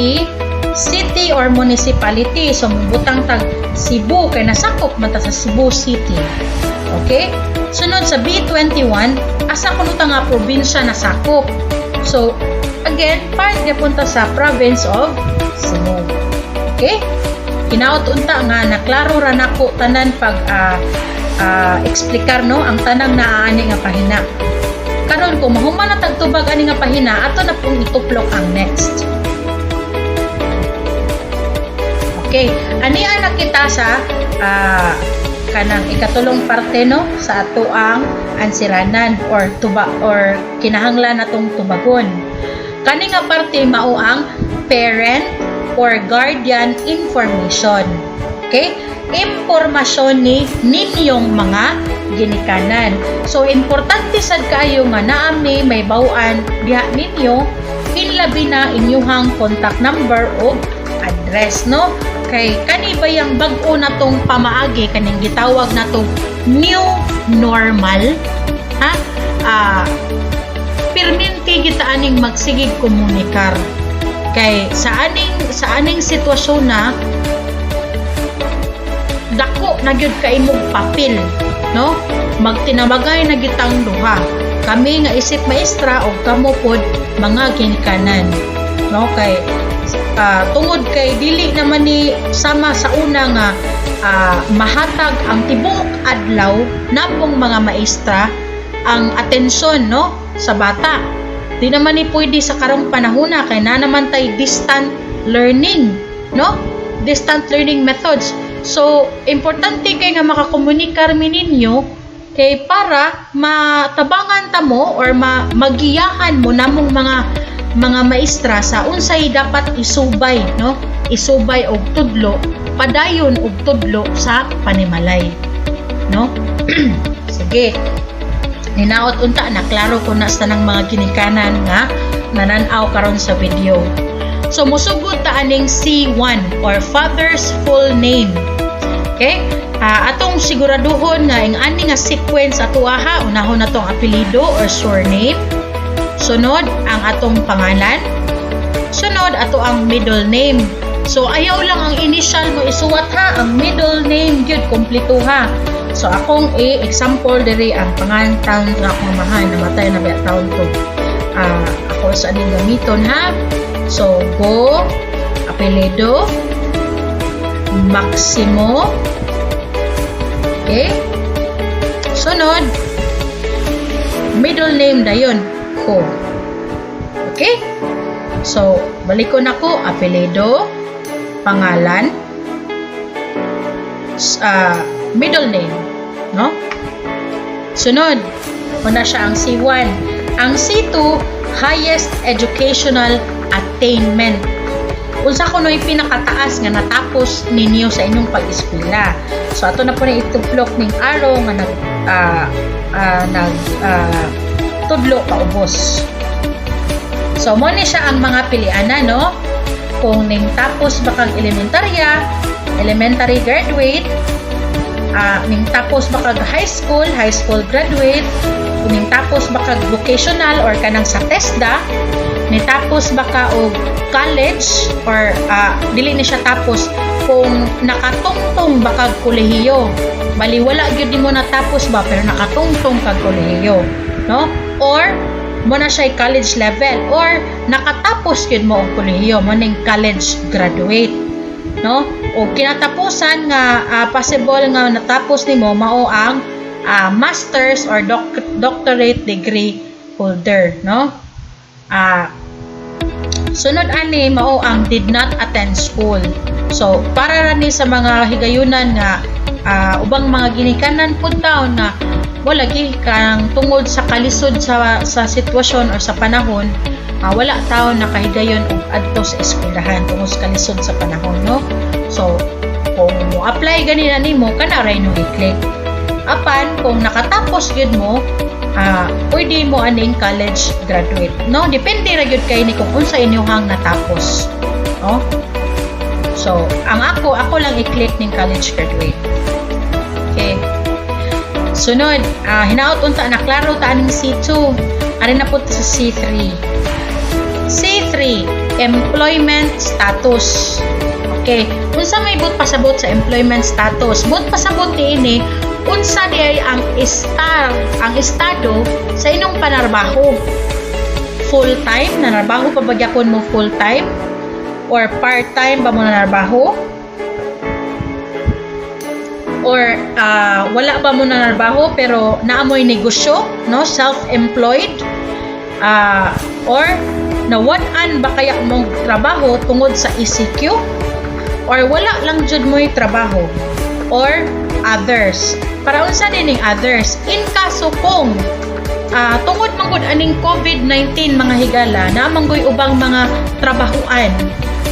city or municipality. So mubutang tag Cebu kay nasakop man ta sa Cebu City. Okay? Sunod sa B21, asa kuno ta nga probinsya nasakop? So again, part gyapon ta sa province of Cebu. Okay? Hinaot unta nga naklaro ra nako tanan pag eksplikar, no, ang tanang naa ani nga pahina. Karon kung mahuman na tagtubag ani nga pahina, ato na pong ituplok ang next. Okay, ania na kita sa Kanang ikatulong parte, no, sa atoang ansiranan or tuba or kinahanglan natong tubagon. Kani nga parte mao ang parent or guardian information. Okay? Impormasyon ni ninyong mga ginikanan. So importante sad kaayo nga naa mi mahibaw-an diha ninyo, inlabi na inyuhang contact number o address, no? Kay kani ba yang bag-o na tong pamaagi, kaning gitawag na tong new normal, ha? Pirminti kita aning magsigig komunikar kay sa aning sitwasyon na dako na gyud kay imong papel, no? Magtinabangay na gitang duha, kami nga isip maestra o kamo pod mga ginikanan, no? Kay tungod kay dili naman ni sama sa una nga mahatag ang tibuok adlaw namong mga maestra ang atensyon, no, sa bata. Di naman ni pwede sa karong panahona kay na naman tay distant learning, no, distant learning methods. So importante kay nga makakomunikar mi ninyo kay para matabangan ta mo or magiyahan mo namong mga maestra sa unsay dapat isubay, no, isubay og tudlo, padayon og tudlo sa panimalay, no? Sige, hinaot unta na klaro ko na sa tanang mga ginikanan nga nananaw karon sa video. So musugod ta aning C1 or father's full name. Okay? Atong siguraduhon nga ing ani nga sequence ato aha, unahon na tong apelyido or surname. Sunod ang atong pangalan. Sunod ato ang middle name. So ayaw lang ang initial mo isuwat ha, ang middle name gyud kompleto ha. So akong i-example diri ang pangalan taon nga akong amahan, namatay na ba taon to. Ako sa aning gamiton ha. So go apelyido Maximo. Okay? Sunod, middle name dayon ko. Okay? So, balikon ako, apelyido, pangalan, middle name, no? Sunod, una siya ang C1. Ang C2, highest educational attainment. Unsa kuno'y pinakataas nga natapos ninyo sa inyong pag-eskwela. So ato na po na ituplok ning arrow nga nag tudlo paubos. So mo ni siya ang mga pilianan, no? Kung ning tapos ba kag elementarya, elementary graduate, ning tapos ba kag high school, high school graduate, ning tapos ba kag vocational or kanang sa TESDA, ni tapos ba ka og college or dili ni siya tapos, kung nakatungtong ba kag kolehiyo. Bali wala gyud nimo natapos ba, pero nakatungtong kag kolehiyo, no? Or mo na siya college level or nakatapos gyud mo og kolehiyo, mo ning college graduate, no? O kinatapusan nga possible nga natapos nimo mao ang masters or doctorate degree holder, no? Sunod ani mao ang did not attend school. So para ra ni sa mga higayunan nga ubang mga ginikanan pud taon nga wala gi kang tungod sa kalisod sa sitwasyon or sa panahon, wala taon nakahigayon og adto sa eskwelahan tungod sa kalisod sa panahon, no? So kung mo apply gani na nimo, kana ra no i-click. Apan kung nakatapos gyud mo, pwede mo aning college graduate, no? Depende ra gyud kay ni kung unsa inyong natapos, no? So ang ako lang i-click ning college graduate. Okay. Sunod, hinaot unta na klaro ta aning C2. Ari na po ta sa C3. C3, employment status. Okay, unsa may buot pasabot sa employment status? Buot pasabot niini, unsa di ay ang estado sa inyong panarbaho. Full time, nanarbaho pa ba gyapon mo full time? Or part time ba mo nanarbaho? Or wala ba mo nanarbaho pero naamoy negosyo, no? Self-employed? Or nawad-an ba kaya mong trabaho tungod sa ECQ? Or wala lang jud mo'y trabaho? Or Others. Para unsa dining others? In kaso kung tungod man gud aning COVID-19, mga higala, naa man guy ubang mga trabahuan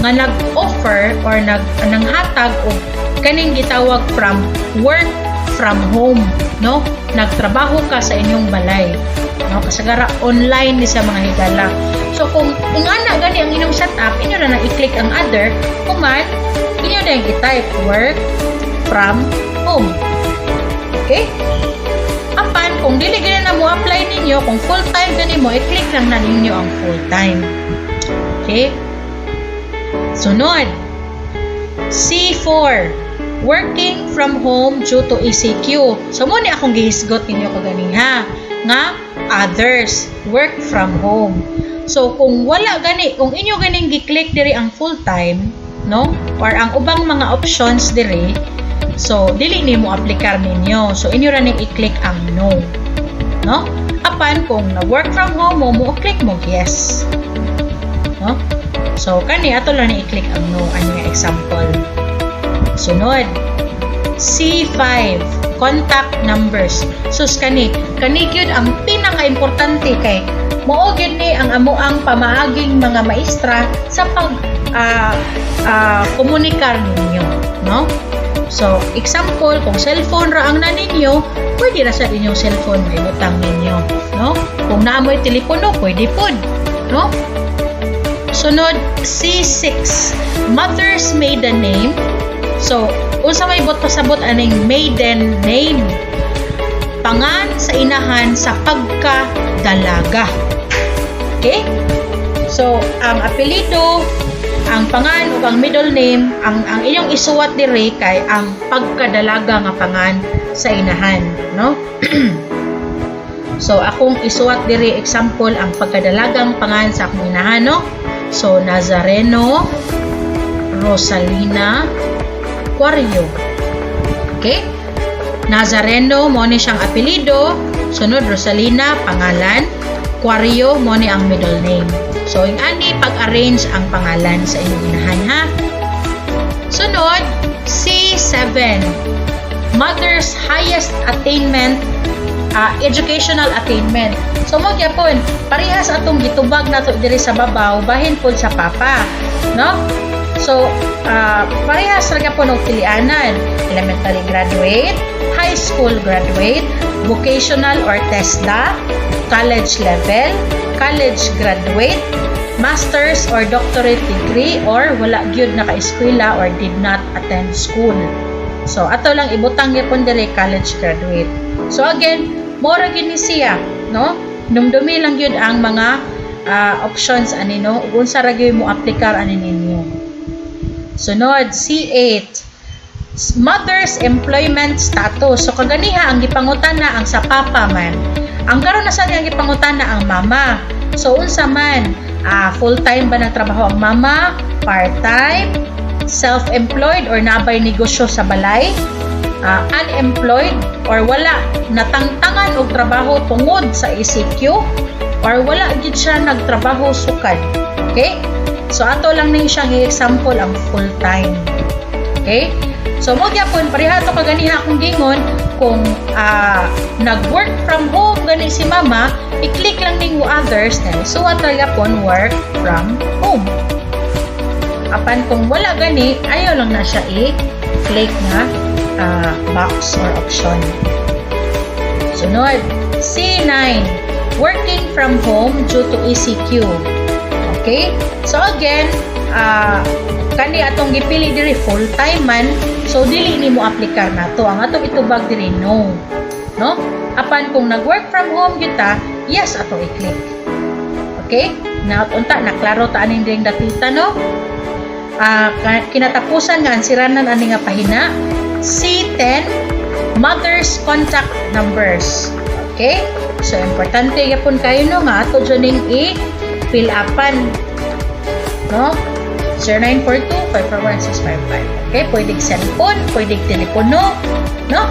nga nag-offer or nanghatag og kaning gitawag from work from home, no? Nagtrabaho ka sa inyong balay, no? Kasagara online ni sa, mga higala. So kung ingana gani ang inyong setup, inyo na nang i-click ang other, human inyo na yung i-type work from home. Okay? Apan kung dili gani na mo apply ninyo, kung full time gani mo, i-click lang na ninyo ang full time. Okay? Sunod, C4, working from home due to ECQ. So, mao ni akong gihisgot ninyo kaganiha nga others, work from home. So, kung wala gani, kung inyo ganing gi-click diri ang full time, no? Or ang ubang mga options diri, so dili nimo aplikar ninyo. So, inyo ra ning i-click ang no. No? Apan kung na work from home mo, mo click mo yes. No? So, kani ato lang ni i-click ang no ani nga example. Sunod, C5, contact numbers. Sus, kani gyud ang pinaka-importante kay mao gyud ni ang amoang pamaaging mga maestra sa pag komunikar ninyo, no? So, example, kung cellphone ra ang na ninyo, pwede ra sa inyong cellphone maibutang ninyo, no? Kung naa mo'y telepono, pwede pod, no? Sunod, C6, mother's maiden name. So, unsa may buot pasabot aning maiden name? Pangan sa inahan sa pagkadalaga. Okay? So, ang apelyido, ang pangan ug ang middle name, ang inyong isuwat diri kay ang pagkadalaga nga pangan sa inahan, no? So, akong isuwat diri, example, ang pagkadalagang pangan sa akong inahan, no? So, Nazareno Rosalina Cuario. Okay? Nazareno mao ni siyang apelyido, sunod Rosalina pangalan, Cuario mao ni ang middle name. So, ing ani pag-arrange ang pangalan sa inyong inahan, ha. Sunod, C7. Mother's highest attainment, educational attainment. So mao gyapon, parehas atong gitubag nato diri sa babaw, bahin pod sa papa, no? So, parehas ra gyapon og pilianan. Elementary graduate, high school graduate, vocational or TESDA, college level, college graduate, master's or doctorate degree, or wala gyud naka-eskwela or did not attend school. So, ato lang ibutang gyapon diri college graduate. So again, mao ra gyud ni siya, no? Dumdumi lang gyud ang mga options ani, no, ug unsa ra gyud mo aplikar ani ninyo. Sunod, C8. Mother's employment status. So kaganiha ang gipangutana ang sa papa man. Ang karon na sa ang gipangutana ang mama. So unsa man? Full-time ba nagtrabaho ang mama? Part-time? Self-employed or nabay negosyo sa balay? Unemployed or wala natangtangan og trabaho tungod sa ECQ or wala gid siya nagtrabaho sukad? Okay? So ato lang ning siyang i-example ang full-time. Okay? So mao gyapon pareha to kaganiha akong gingon, kung nag-work from home gani si mama, i-click lang ning others na suwat ra gyapon work from home. Apan kung wala gani, ayaw lang na siya i-click nga box or option. Sunod, C9, working from home due to ECQ. Okay? So again, kani atong gipili diri full time man, so dili nimo aplikar nato. Ang atong itubag diri, no. No? Apan kung nag-work from home kita, yes ato i-click. Okay? Na unta naklaro ta aning diring dapita, no? Kinatapusan nga ansiranan ani nga pahina, C10, mother's contact numbers. Okay? So importante gyapon kayo, no, nga ato jud ning i-fill upan. No? 0942-541-655. Okay? Pwede cellphone, pwede telepono, no?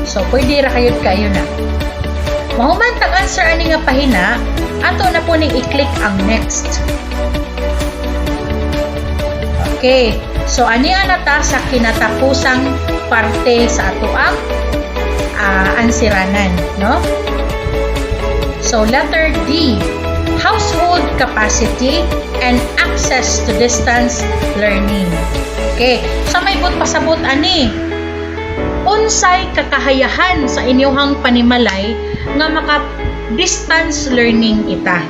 So, pwede ra kayod kayo na. Mahuman tag answer ani nga pahina, ato na po ning i-click ang next. Okay. So, ani na ta sa kinatapusang parte sa atoang ansiranan, no? So letter D, household capacity and access to distance learning. Okay, sa may buot pasabot ani, unsay kakahayahan sa inyong panimalay nga maka distance learning kita?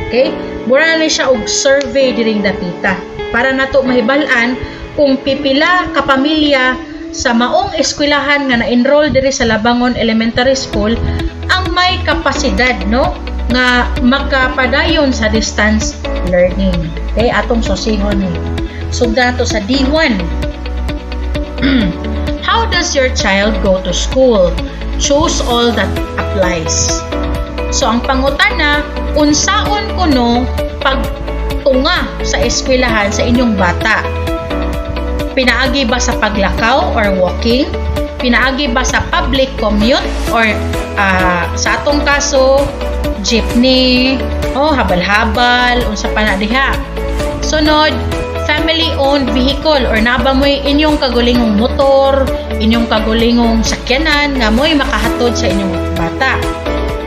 Okay? Mura na siya og survey diring dapita para nato mahibal-an kung pipila ka pamilya sa maong eskwelahan nga na-enroll diri sa Labangon Elementary School ang may kapasidad, no, nga makapadayon sa distance learning. Okay, atong susihon ni. Sugdan nato sa D1. How does your child go to school? Choose all that applies. So ang pangutana, unsaon kuno pagtunga sa eskwelahan sa inyong bata? Pinaagi ba sa paglakaw or walking? Pinaagi ba sa public commute or sa atong kaso, jeepney, oh, habal-habal, unsa pa na diha? Sunod, family-owned vehicle or naa ba mo'y inyong kagulingong motor, inyong kagulingong sakyanan nga mo'y makahatod sa inyong bata?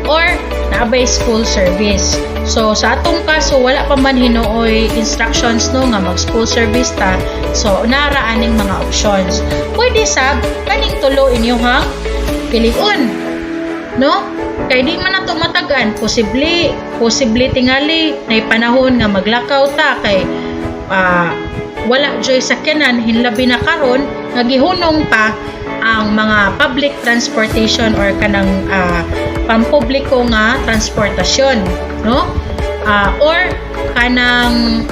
Or naa bay school service? So sa atong kaso, wala pa man hinuoy instructions, no, nga mag school service ta. So naa ra aning mga options. Pwede sab kaning tulo inyong piliun. No? Kay di man nato matagan, posible posible tingali na panahon nga maglakaw ta kay wala joy sakyanan, hinlabi na karon nga gihunong pa ang mga public transportation or kanang pampubliko nga transportasyon, no, or kanang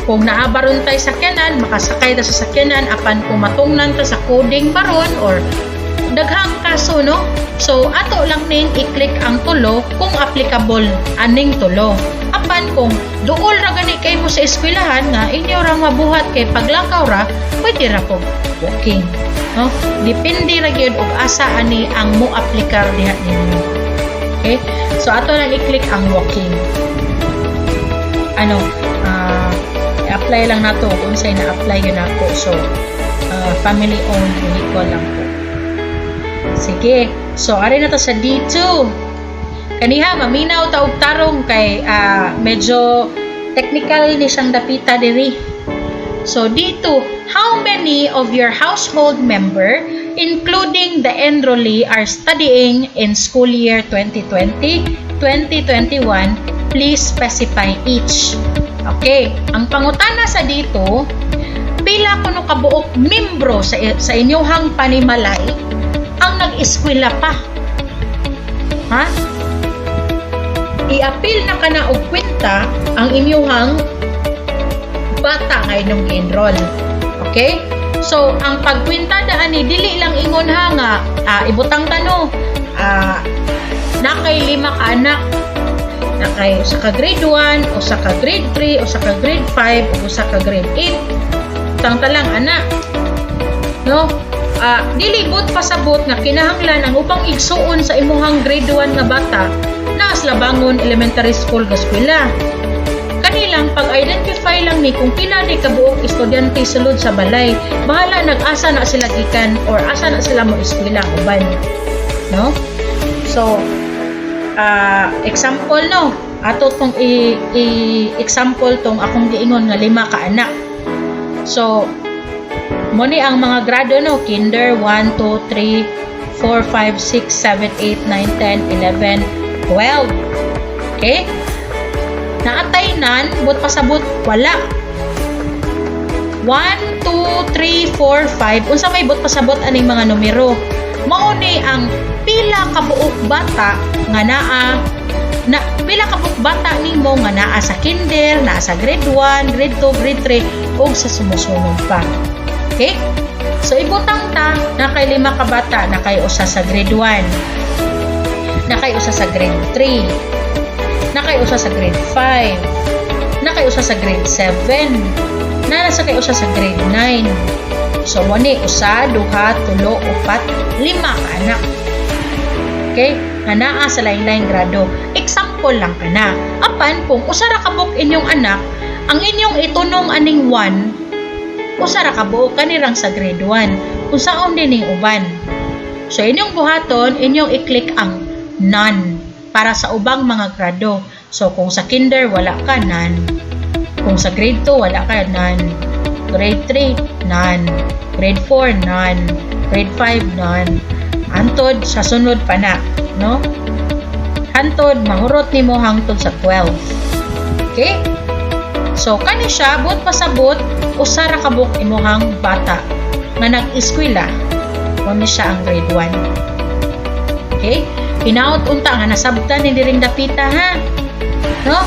kung naa baron tay sakyanan, makasakay ta sa sakyanan, apan kung matungnan ta sa coding baron or daghang kaso, no? So ato lang ning i-click ang tulo kung applicable aning tulo. Apan kung duol ra gani kay mo sa eskwelahan nga inyo ra mabuhat kay paglakaw ra, pwede ra pog walking, no? Depende ra gyud og asa ani ang mo aplikar diha ninyo. Okay, so ato lang i-click ang walking. Ano, i-apply lang nato kung unsay na-apply yun ako. So family owned vehicle lang po. Sige, so ari na to sa D2. Kaniha maminaw ta og tarong kay medyo technical ni siyang dapita diri. So D2, how many of your household member, including the enrollee, are studying in school year 2020-2021? Please specify each. Okay, ang pangutana sa dito, pila kuno kabuok membro sa inyong panimalay ang nag-eskwela pa? Ha? I-apil na kana og kwenta ang inyong bata nga inyong gi-enroll. Okay? So, ang pagkwenta daan ni dili lang ingon ha nga ibutang tano nakay lima ka anak, nakay usa ka grade 1, usa ka grade 3, usa ka grade 5, ug usa ka grade 8. Butang ta lang ana. No? Dili buot pasabot nga kinahanglan ang ubang igsuon sa imuhang grade 1 nga bata naa sa Labangon Elementary School gaskwela. Kanilang pag-identify lang ni kung pila ni kabuok estudyante sulod sa balay. Bahala nag-asa na sila gikan or asa na sila mo eskwela ang uban. No? So, example, no, ato tong i example tong akong giingon nga lima ka anak. So, mo ni ang mga grado, no, kinder 1, 2, 3, 4, 5, 6, 7, 8, 9, 10, 11, 12. Okay? Naa tay nan, buot pasabot, wala. 1, 2, 3, 4, 5. Unsa may buot pasabot aning mga numero? Mao ni ang pila ka buok bata nga naa na pila ka buok bata nimo nga naa sa kinder, naa sa grade 1, grade 2, grade 3 ug sa sumusunod pa. Okay? So ibutang ta na kay lima ka bata, na kay usa sa grade 1, na kay usa sa grade 3, na kay usa sa grade 5, na kay usa sa grade 7, na nasa kay usa sa grade 9. So mo ni usa, duha, tulo, upat, lima ka anak. Okay? Nga naa sa lain-laing grado. Example lang kana. Apan kung usa ra ka buok inyong anak, ang inyong itunong aning 1 Usa ra ka buok kanirang sa grade 1. Unsaon din ning uban? So inyong buhaton, inyong i-click ang none para sa ubang mga grado. So kung sa kinder wala ka, none. Kung sa grade 2 wala ka, none. Grade 3, none. Grade 4, none. Grade 5, none. Hantod sa sunod pa na, no? Hantod mahurot nimo hangtod sa 12. Okay? So kani siya, buot pasabot, usa ra ka buok imuhang bata nga nag-eskwela. Mao ni siya ang grade 1. Okay? Hinaot unta nga nasabtan ni diring dapita ha. No?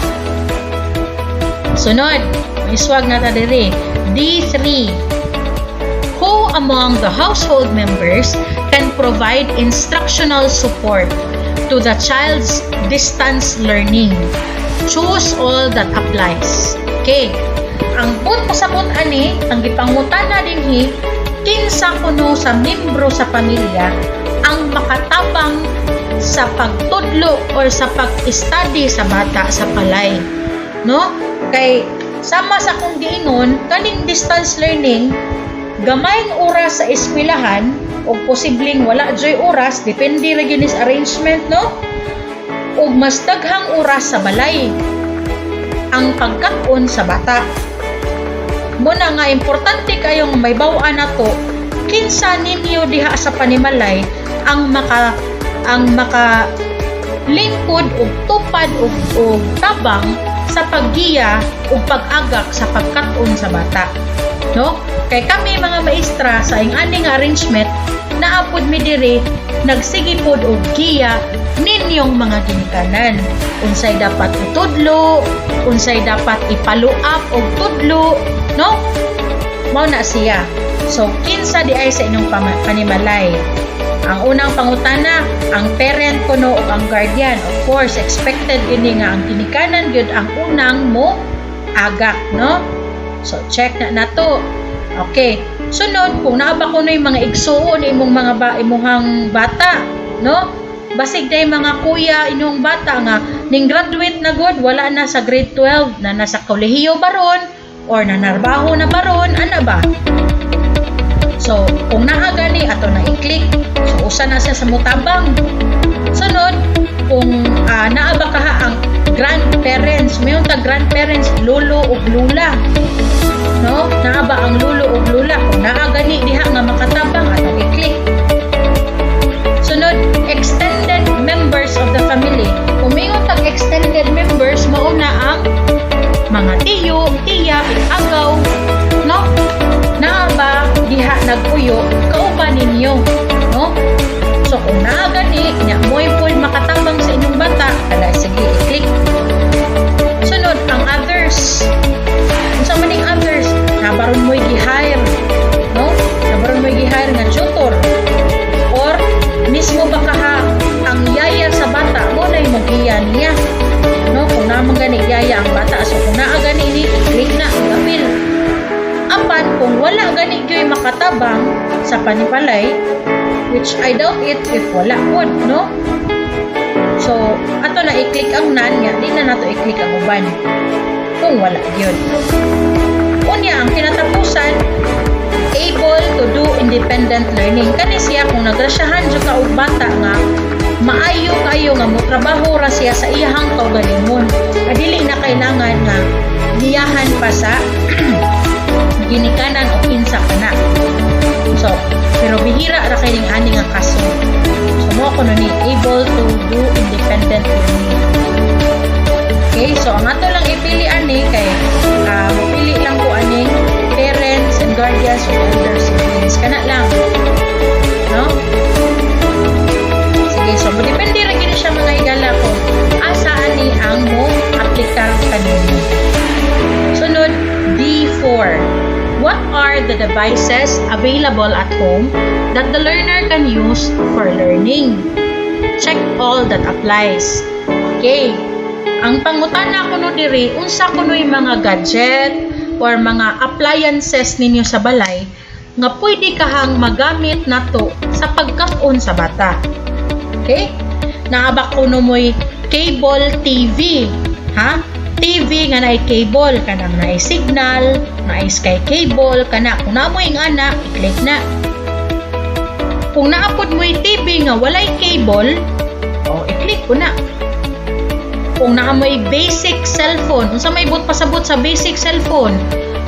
Sunod, iswag na ta diri. D3. Who among the household members can provide instructional support to the child's distance learning? Choose all that applies. Okay. Ang buot pasabot ani, ang gipangutana dinhi, kinsa kuno sa membro sa pamilya ang makatabang sa pagtudlo or sa pag-study sa bata sa balay, no? Kay sama sa akong giingon, kaning distance learning, gamayng oras sa eskwelahan o posibleng wala joy oras, depende ra gyud ni sa arrangement, no? Ug mas daghang oras sa balay ang pagkat-on sa bata. Muna nga importante kayong may baw-an nato kinsa ninyo diha sa panimalay ang maka lingkod og tupad og tabang sa paggiya ug pag-agak sa pagkat-on sa bata. No? Kay kami mga maestra sa ing-ani nga arrangement, naa pod mi diri nagsige pod og giya ninyong mga ginikanan. Unsay dapat itudlo, unsay dapat i-follow up og tudlo, no? Mao na siya. So kinsa di ay sa inyong panimalay? Ang unang pangutana, ang parent kuno o ang guardian. Of course, expected gini nga ang ginikanan gyud ang unang mo agak, no? So check na nato. Okay. Sunod, kung naa ba kuno yung mga igsuon imong mga ba imuhang bata, no? Basig day mga kuya inyong bata nga ning graduate na gud, wala na sa grade 12 na, nasa kolehiyo baron or nanarbaho na baron, ana ba? So, kung naa gani, ato na i-click. So, usa na siya sa mutabang. Sunod, kung naa ba kaha ang grandparents, mayon ta grandparents, lolo ug lula. No? Naa ba ang lolo ug lula? Kung naa gani diha nga makatabang, atong i-click. Sunod, extended members of the family. Kung mayon tag extended members, mao na ang mga tiyo, tiya, agaw, no? Naa ba diha nagpuyo kauban ninyo, no? So kung naa gani nya mo'y pud makatabang sa inyong bata, ala sige, i-click. Sunod, ang others. Unsa man ning others? Nabaron mo'y gi-hire, no? Nabaron mo'y gi-hire nga tutor or mismo ba kaha ang yaya sa bata mo na yung giya niya, no? Kung naa man gani yaya ang bata, so kung naa gani ni, i-click na ang apil. Apan kung wala gani gyoy makatabang sa panimalay, which I doubt it if wala pod, no? So ato na i-click ang none nga di na nato i-click ang uban kung wala gyud. Unya, ang kinatapusan, able to do independent learning. Kani siya kung nagrasyahan jud ka og bata nga maayo kayo nga motrabaho ra siya sa iyahang kaugalingon. Dili na kailangan nga giyahan pa sa ginikanan o kinsa pa na. So, pero bihira ra kay ning ani nga kaso. So mo kuno ni able to do independent learning. Okay, so ang ato lang ipili ani kay mopili lang ko aning parents and guardians or elder siblings, kana lang. No? Sige, so depende ra gid siya, mga higala, kung asa ani ang mo aplikar kaninyo. Sunod, D4. What are the devices available at home that the learner can use for learning? Check all that applies. Okay. Ang pangutana kuno diri, unsa kuno'y mga gadget or mga appliances ninyo sa balay nga pwede kahang magamit nato sa pagkat-on sa bata? Okay? Naa ba kuno mo'y cable TV? Ha? TV nga naay cable, kanang naay Cignal, naay Sky Cable, kana kung naa moy ingana, i-click na. Kung naa pod mo'y TV nga walay cable, o i-click ko na. Kung naa mo'y basic cellphone, unsa may buot pasabot sa basic cellphone?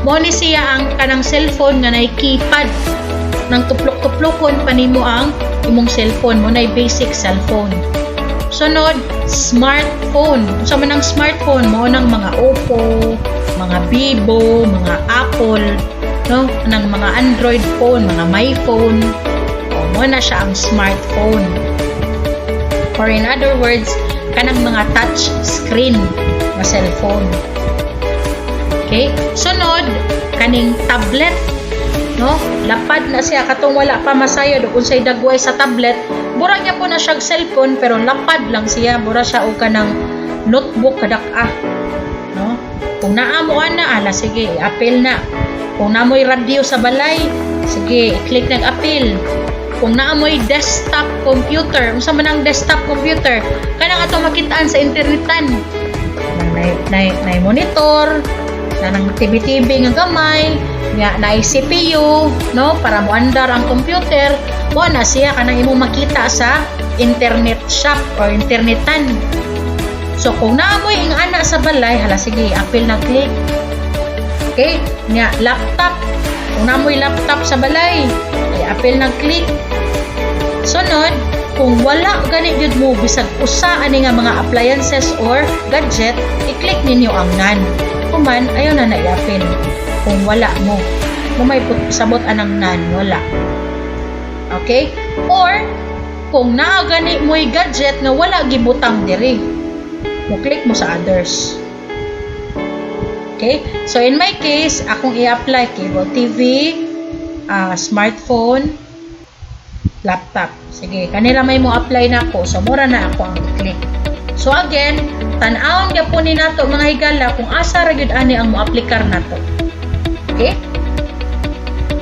Mao ni siya ang kanang cellphone nga naay keypad. Nang tuplok-tuplokon pa nimo ang imong cellphone mo, naay basic cellphone. Sunod, smartphone. Unsa man ang smartphone? Mao nang mga Oppo, mga Vivo, mga Apple, no? Nang mga Android phone, mga My phone. O, mao na siya ang smartphone. Or in other words, kanang mga touch screen na cellphone. Okay? Sunod, kaning tablet, no? Lapad na siya katong wala pa masayod ug unsay dagway sa tablet, mura gyapon na siyang cellphone pero lapad lang siya, mura siya og kanang notebook kadak-a, no? Kung naa mo ana, ala sige, i-apil na. Kung naa mo'y radyo sa balay, sige, i-click nag apil. Kung naa mo'y desktop computer, unsa man ang desktop computer? Kanang ato makitaan sa internetan. Kanang nay monitor, kanang TV-TV nga gamay, nga naay CPU, no, para moandar ang computer, mo na siya kanang imong makita sa internet shop or internetan. So kung naa mo'y ingana sa balay, hala sige, apil na, click. Okay? Nya laptop. Kung naa mo'y laptop sa balay, ay apil na, click. Sunod, kung wala gani gyud mo bisag usa ani nga mga appliances or gadget, i-click ninyo ang none. Human, ayaw na na i-apil. Kung wala mo. Mo may sabot anang none, wala. Okay? Or, kung naa gani mo'y gadget nga wala gibutang diri, mo click mo sa others. Okay? So, in my case, akong i-apply cable TV, smartphone, laptop. Sige, kanila may mo apply na ako. So, mura na ako ang i-click. So, again, tan-awon gyapon ni nato, mga higala, kung asa ra gyud ani ang mo-aplikar nato. Okay?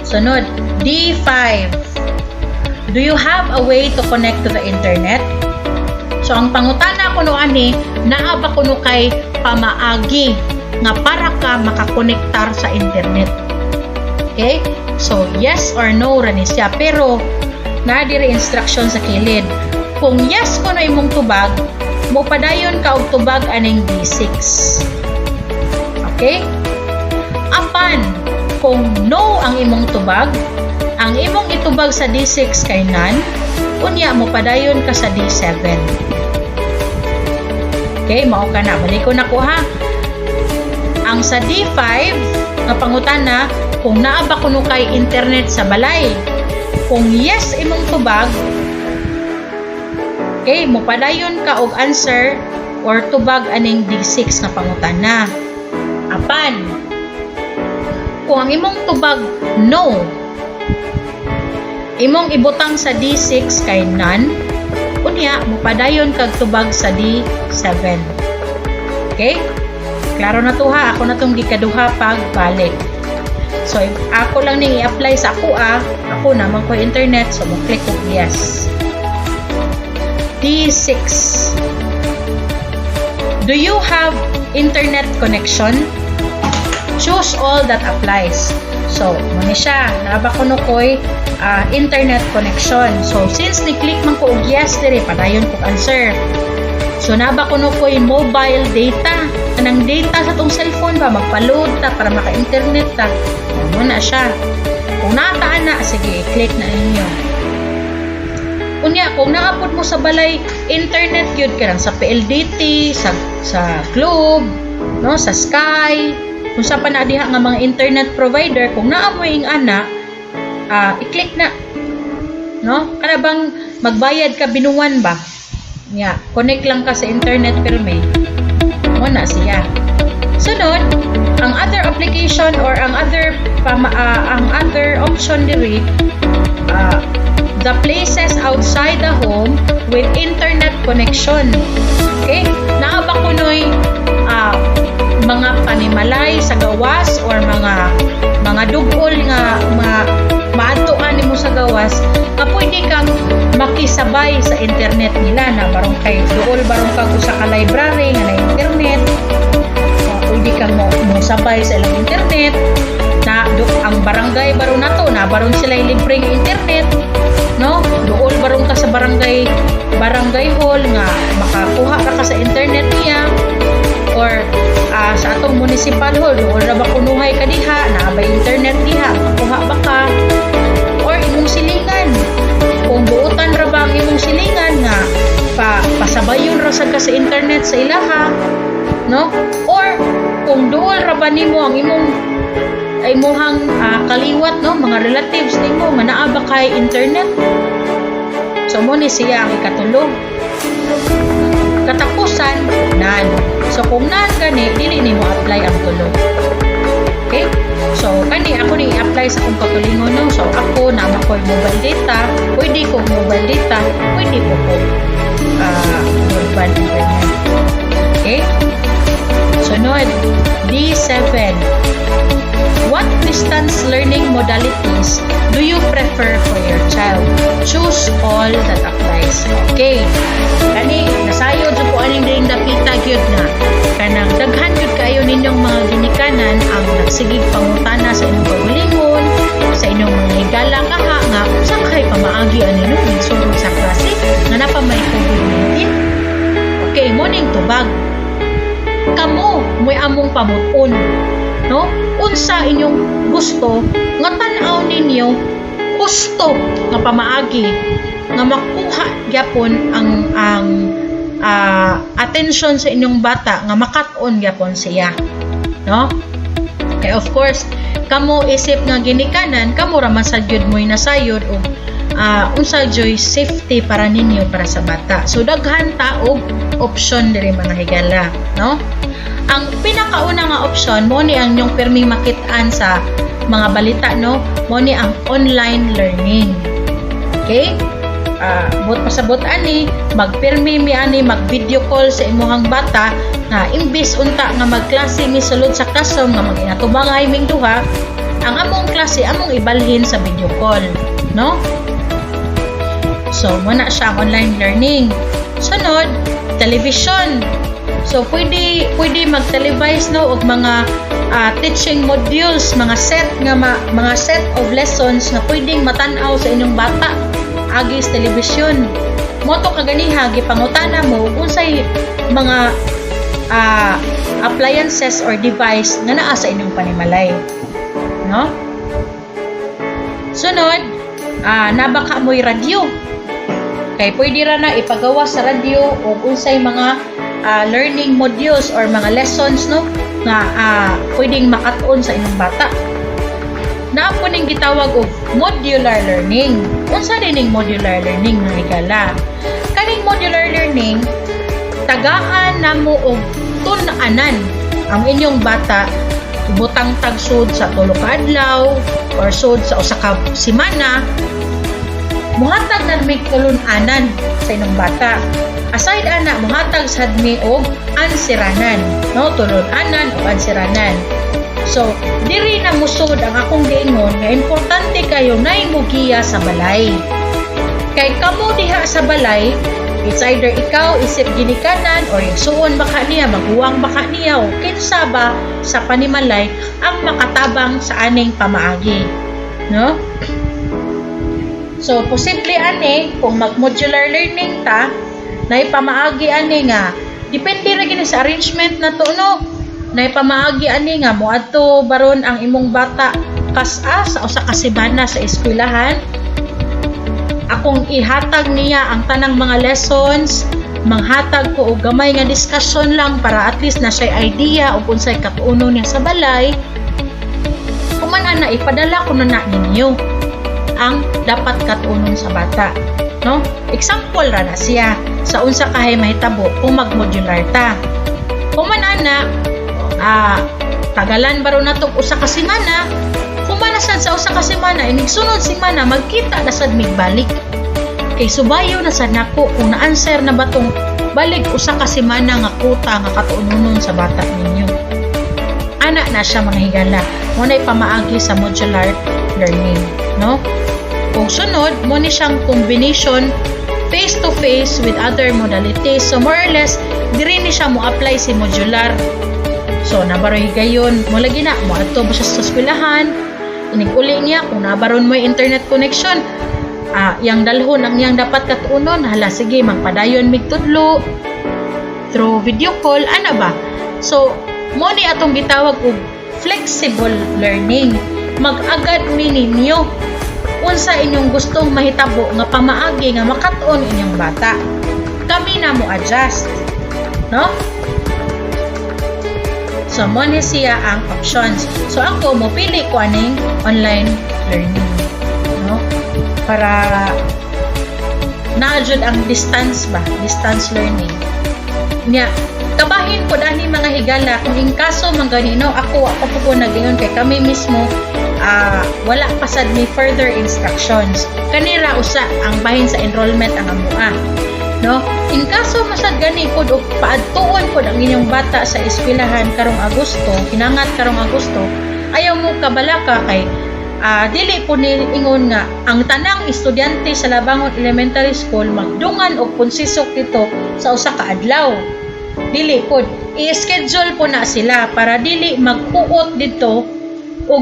Sunod, D5. Do you have a way to connect to the internet? So, ang pangutana kuno ani, naa ba kuno kay pamaagi nga para ka makakonektar sa internet? Okay? So, yes or no ra ni siya. Pero, naa diri instruction sa kilid. Kung yes kuno imong tubag, mopadayon ka og tubag aning D6. Okay? Apan, kung no ang imong tubag, ang imong itubag sa D6 kay none, unya mopadayon ka sa D7. Okay, mao ka na. Balikon nako ha. Ang sa D5, nga pangutana, kung naa ba kuno kay internet sa balay. Kung yes imong tubag, okay, mopadayon ka og answer or tubag aning D6 nga pangutana. Apan, kung ang imong tubag no, imong ibutang sa D6 kay none, unya mopadayon kag tubag sa D7. Okay? Klaro na to ha, ako na tong gikaduha pagbalik. So, if ako lang ning i-apply sa ako ah, ako naman ko internet, so mo click og yes. D6. Do you have internet connection? Choose all that applies. So, mao ni siya, naa ba kuno ko'y internet connection? So, since ni-click man ko og yes diri, padayon ko answer. So, naa ba kuno ko'y mobile data? Kanang data sa tong cellphone ba, magpa-load ta para maka-internet ta. Mao na siya. Kung naa ta ana, sige, i-click na ninyo. Unya, kung naa pod mo sa balay internet gyud kanang sa PLDT, sa Globe, no, sa Sky, kung sa pa na diha nga mga internet provider, kung naa mo ing ana, i-click na. No? Kana bang magbayad ka binuwan ba? Nya, connect lang ka sa internet pirmi. Mo na siya. Sunod, ang other application or ang other option diri, the places outside the home with internet connection. Okay? Naa ba kunoy mga panimalay sa gawas or mga dugol nga maadtuan nimo sa gawas nga pwede kang makisabay sa internet nila na barong kay duol barong kag usa ka library nga na internet? kang mo sabay sa ilang internet na do, ang barangay baron nato na baron sila libre nga internet, no? Duol baron ka sa barangay hall nga makakuha ra ka sa internet niya or sa atong municipal hall, duol ra ba kunuhay ka diha, naa ba internet diha, makakuha ba ka? Or imong silingan, kung buutan ra ba ang imong silingan nga pasabayon ra sad ka sa internet sa ilaha, no? Or kung duol ra ba nimo ang imong imuhang kaliwat, no, mga relatives nimo nga naa ba kay internet. So mo ni siya ang ikatulo. Katapusan, none. So kung none gani, dili nimo apply ang tulo. Okay, so kani ako ni i-apply sa akong kaugalingon, no? So ako na makoy mobile data, pwede ko mobile data, pwede ko broadband internet. Okay. Sunod, D7. What distance learning modalities do you prefer for your child? Choose all that applies. Okay. Kani, nasayo jud ko aning diring dapita gyud nga kanang daghan gyud kayo ninyong mga ginikanan ang nagsigig pangutana sa inyong kaugalingon, sa inyong mga higala kaha nga unsa kay pamaagi ani, no, sulod sa klase nga naa pa may COVID-19. Okay, mo ning tubag. Kamo mo'y among pamut-on, no? Unsa inyong gusto nga tan-aw ninyo husto nga pamaagi nga makuha gyapon ang attention sa inyong bata nga makat-on gyapon siya, no? Kay of course, kamo isip nga ginikanan, kamo ra man sad gyud mo'y nasayod og unsa joy safety para ninyo, para sa bata. So daghan ta og option diri, mga higala, no? Ang pinakauna nga option mo ni ang inyong pirming makit-an sa mga balita, no? Mo ni ang online learning. Okay? Buot pasabot ani, magpirmi mi ani, mag video call sa imuhang bata nga imbis unta nga magklase mi sulod sa classroom nga mag-inatubangay ming duha, ang among klase among ibalhin sa video call, no? So mo na siya ang online learning. Sunod, television. So pwede mag-televise, no, og mga teaching modules, mga set of lessons nga pwedeng matan-aw sa inyong bata agi sa telebisyon. Mo to kaganiha gipangutana mo unsay mga appliances or device nga naa sa inyong panimalay. No? Sunod, naa ba ka mo'y radyo? Kay pwede ra na ipagawa sa radyo og unsay mga learning modules or mga lessons, no, nga pwedeng makat-on sa inyong bata. Naa po ning gitawag og modular learning. Unsa din ning modular learning, mga higala? Kaning modular learning, tagaan namo og tun-anan ang inyong bata, butang tag sud sa 3 ka adlaw or sud sa 1 ka semana, muhatag na mig tulun-anan sa inyong bata. Aside ana, muhatag sad mi og ansiranan, no? Tulun-anan o ansiranan. So, diri na musod ang akong giingon nga importante kayo nay mugiya sa balay. Kay kamo diha sa balay, it's either ikaw isip ginikanan or igsuon ba ka niya, maguwang ba ka niya, o kinsa ba sa panimalay ang makatabang sa aning pamaagi. No? So, posible ani kung mag-modular learning ta, nay pamaagi ani nga depende ra gini sa arrangement na to, no? Nay pamaagi ani nga moadto baron ang imong bata kas-a sa 1 ka semana sa eskwelahan, akong ihatag niya ang tanang mga lessons, manghatag ko og gamay nga discussion lang para at least na siya idea og unsay katuonon niya sa balay. Human ana, ipadala ko na na ninyo ang dapat katuonon sa bata, no? Example ra na siya sa unsa kahay mahitabo kung mag-modular ta. Human ana, tagalan baro nato 1 ka semana. Human na sad sa 1 ka semana, inig sunod semana magkita na sad mig balik. Kay subayo na sad nako kung na-answer na ba tong balik 1 ka semana nga kuta nga katuononon sa bata ninyo. Ana na siya, mga higala. Mo na pamaagi sa modular learning, no? Kung sunod, mo ni siyang combination face to face with other modalities. So more or less, diri ni siya mo apply si modular. So nabaroy higayon mo lagi na moadto ba siya sa eskwelahan, inig uli niya kung nabaron mo internet connection, yang dalhon ang iyang dapat katuonon. Hala, sige, magpadayon mig tudlo through video call ana ba. So mo ni atong gitawag og flexible learning. Mag-agad mi ninyo unsa inyong gustong mahitabo nga pamaagi nga makatuon inyong bata, kami na mo adjust, no? So mo ni siya ang options. So ako, mo pili ko aning online learning, no, para naa jud ang distance ba, distance learning niya. Kabahin ko dani, mga higala, kung in kaso man ganino. Ako, ako po ko nag-ingon kay kami mismo, wala pa sad mi further instructions. Kanira usa ang bahin sa enrollment ang amua, no? In kaso masad gani pod og paadtuon pod ang inyong bata sa eskwelahan karong Agosto, hinangat karong Agosto, ayaw mo kabalaka kay dili po ni ingon nga ang tanang estudyante sa Labangon Elementary School magdungan og punsisok dito sa usa ka adlaw. Dili pod. I-schedule po na sila para dili maghuot dito ug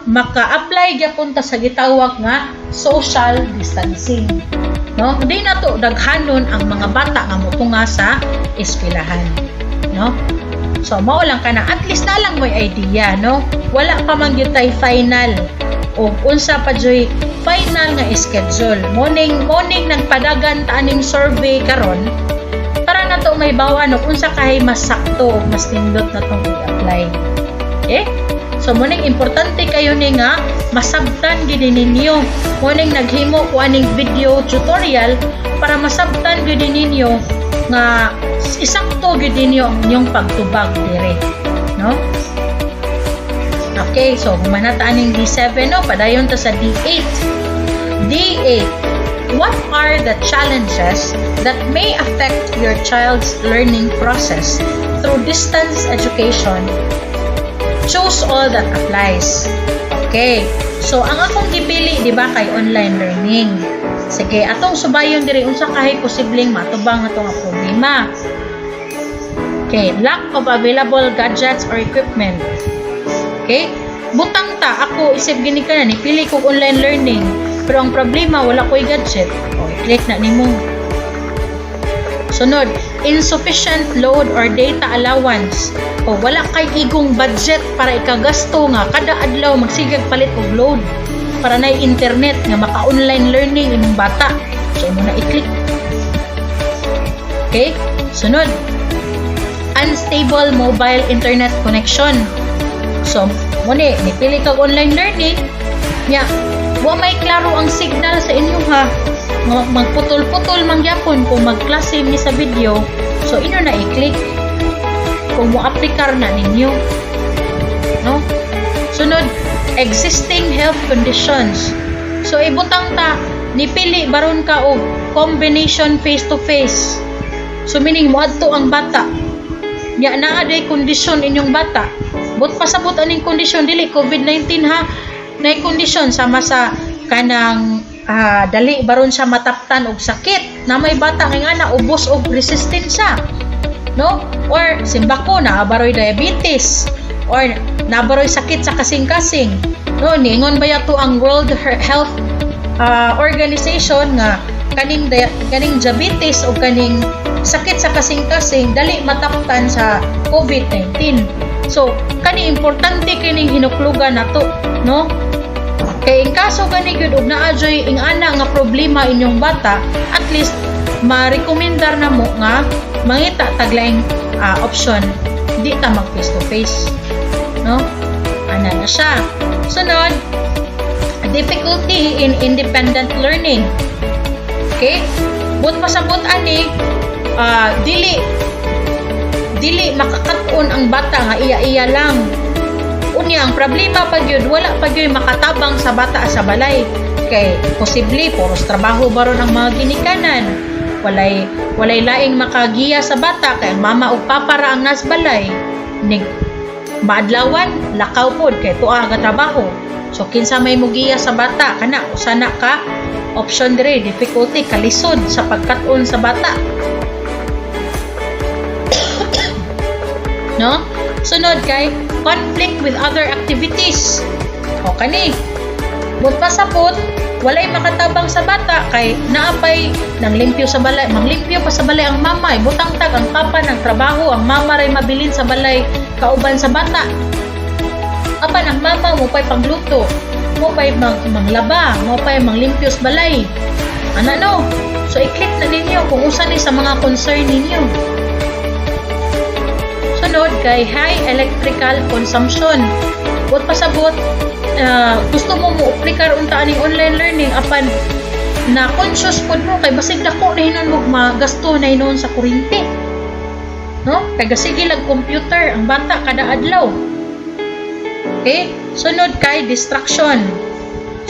maka-apply gyapon ta sa gitawag nga social distancing. No? Di na to daghanon ang mga bata nga motunga sa eskwelahan. No? So mao lang kana, at least na lang mo'y idea, no? Wala pa man gyud tay final og unsa pa juy final nga schedule. Morning nagpadagan ta aning survey karon para nato may bawan og unsa kay mas sakto ug mas nindot na tong i-apply. Okay? So muning importante kayo ni nga masabtan gid ninyo. Muning naghimo ko aning video tutorial para masabtan gid ninyo nga isakto gid ninyo ang inyong pagtubag dire, no? Okay, so human na ta aning D7, no, padayon ta sa D8. D8. What are the challenges that may affect your child's learning process through distance education? Choose all that applies. Okay. So, ang akong gipili, di ba, kay online learning. Sige, atong subayon diri unsa kahay posibleng matubang ato nga problema. Okay, lack of available gadgets or equipment. Okay? Butang ta, ako isip gini ka na, nipili kog online learning. Pero ang problema, wala ko'y gadget. O, i-click na nimo. Sunod, insufficient load or data allowance. O wala kay igong budget para ikagasto nga kada adlaw magsigag palit og load para na internet nga maka-online learning imong bata. So imo na i-click. Okay? Sunod, unstable mobile internet connection. So, muni, nipili kag online learning, nya, wa may klaro ang signal sa inyo ha. Nga magputol-putol man gyapon kung magklase mi sa video. So, inyo na i-click kung mo aplikar na ninyo. No? Sunod, existing health conditions. So, ibutang ta, nipili baron ka og combination face-to-face. So, meaning, moadto ang bata. Nya naa day kondisyon inyong bata. But pasabot aning kondisyon, dili COVID-19 ha. Nay kondisyon sama sa kanang dali baron siya mataptan og sakit. Na may bata nga na ubos og resistensya. No? Or simbako na baroy diabetes or nabaroy sakit sa kasing-kasing. No, niingon ba yato ang World Health Organization nga kaning diabetes o kaning sakit sa kasing-kasing dali mataptan sa COVID-19. So, kani importante kining hinuklugan nato, no? Kay in kaso gani gyud og naa joy ing ana nga problema inyong bata, at least ma-rekomendar na mo nga mangita taglaing option, di ta mag face to face, no? Ana na siya. Sunod, difficulty in independent learning. Okay? But pasabot ani, dili makakat-on ang bata nga iya-iya lang. Unya, ang problema pa gyud, wala pa gyud makatabang sa bata sa balay. Kay posible puros trabaho baron ang mga ginikanan. Walay laing makagiya sa bata kay ang mama ug papa ra ang nas balay. Nig maadlawan lakaw pod kay tuwa nga trabaho. So kinsa may mugiya sa bata kana, usa na ka option dire, difficulty, kalisod sa pagkat-on sa bata. No? Sunod kay conflict with other activities. O kani. But pasabot, walay makatabang sa bata kay naapay nang limpyo sa balay, manglimpyo pa sa balay ang mama, butang tag ang papa ng trabaho, ang mama ray mabilin sa balay kauban sa bata. Apan ang mama mo pa'y pangluto, mo pa'y manglaba, mo pa'y manglimpyo sa balay. Ana, no? So i-click na ninyo kung usa ni sa mga concern ninyo. Sunod kay high electrical consumption. Buot pasabot, gusto mo mo aplikar unta aning online learning, apan na conscious pod mo kay basig dako na hinon mo magasto na hinon sa kuryente. No? Kay gasige lag computer ang bata kada adlaw. Okay? Sunod kay distraction.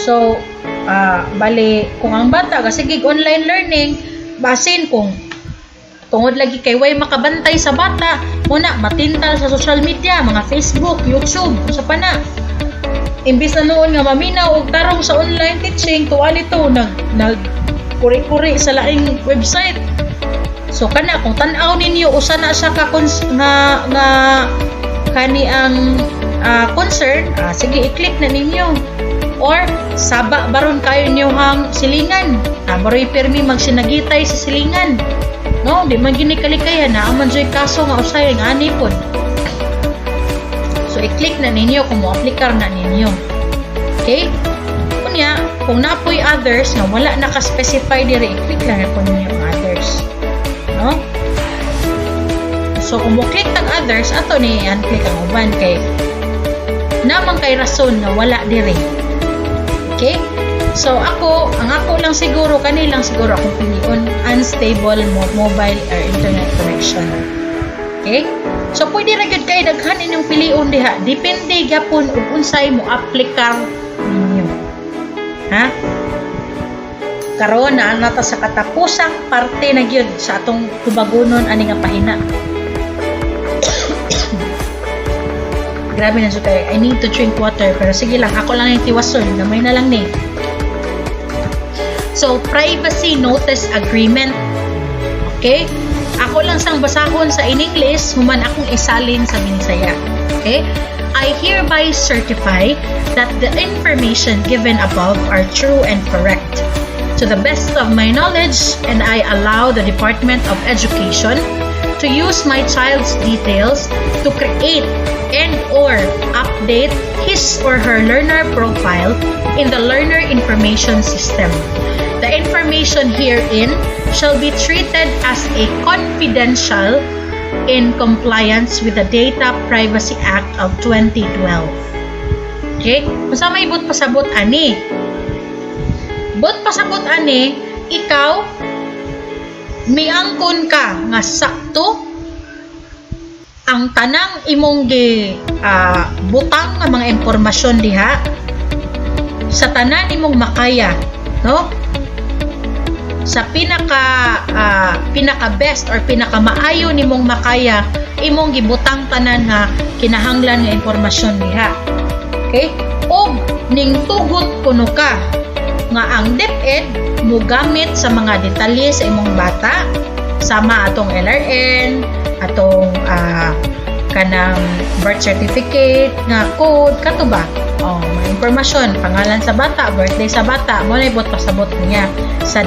So, bali kung ang bata gasige online learning, basin kung tungod lagi kay way makabantay sa bata, muna matintal sa social media, mga Facebook, YouTube, usa pa na. Imbis na noon nga maminaw og tarong sa online teaching, tuwa nito nag kuri-kuri sa laing website. So kana, kung tan-aw ninyo, usa na siya ka nga nga kani ang concern, sige, i-click na ninyo. Or saba baron kayo niyohang silingan. Baroy pirmi magsinagitay sa silingan. No, di man gini kalikayan na man joy kaso nga usay ang ani pod. So i-click na ninyo kung mo-aplikar na ninyo. Okay? Unya, kung napoy others nga wala naka-specify diri, i-click lang na po ninyo ang others. No? So kung mo-click ang others, ato ni i-unclick ang uban kay namang kay rason nga wala diri. Okay? So ako, ang ako lang siguro, kani lang siguro akong pilion, unstable mobile or internet connection. Okay? So pwede ra gyud kay daghan inyong pilion diha. Depende gyapon ug unsay mo aplikar ninyo. Ha? Karon naa na ta sa katapusang parte na gyud sa atong tubagonon ani nga pahina. Grabe na jud kay I need to drink water, pero sige lang, ako lang yung tiwason, gamay na lang ni. So, privacy notice agreement. Okay? Ako lang sang basahon sa in English, human akong isalin sa Binisaya. Okay? I hereby certify that the information given above are true and correct to the best of my knowledge, and I allow the Department of Education to use my child's details to create and or update his or her learner profile in the learner information system. The information herein shall be treated as a confidential in compliance with the Data Privacy Act of 2012. Okay? Unsa may buot pasabot ani? Buot pasabot ani, ikaw miangkon ka nga sakto ang tanang imong gi butang nga mga impormasyon diha sa tanan imong makaya, no, sa pinaka best or pinaka maayo nimong makaya, imong gibutang tanan nga kinahanglan nga impormasyon diha. Okay? Og ning tugot kuno ka nga ang DepEd mogamit sa mga detalye sa imong bata, sama atong LRN, atong kanang birth certificate nga code kato ba, oh, mga impormasyon, pangalan sa bata, birthday sa bata, mo na ibot pasabot niya sa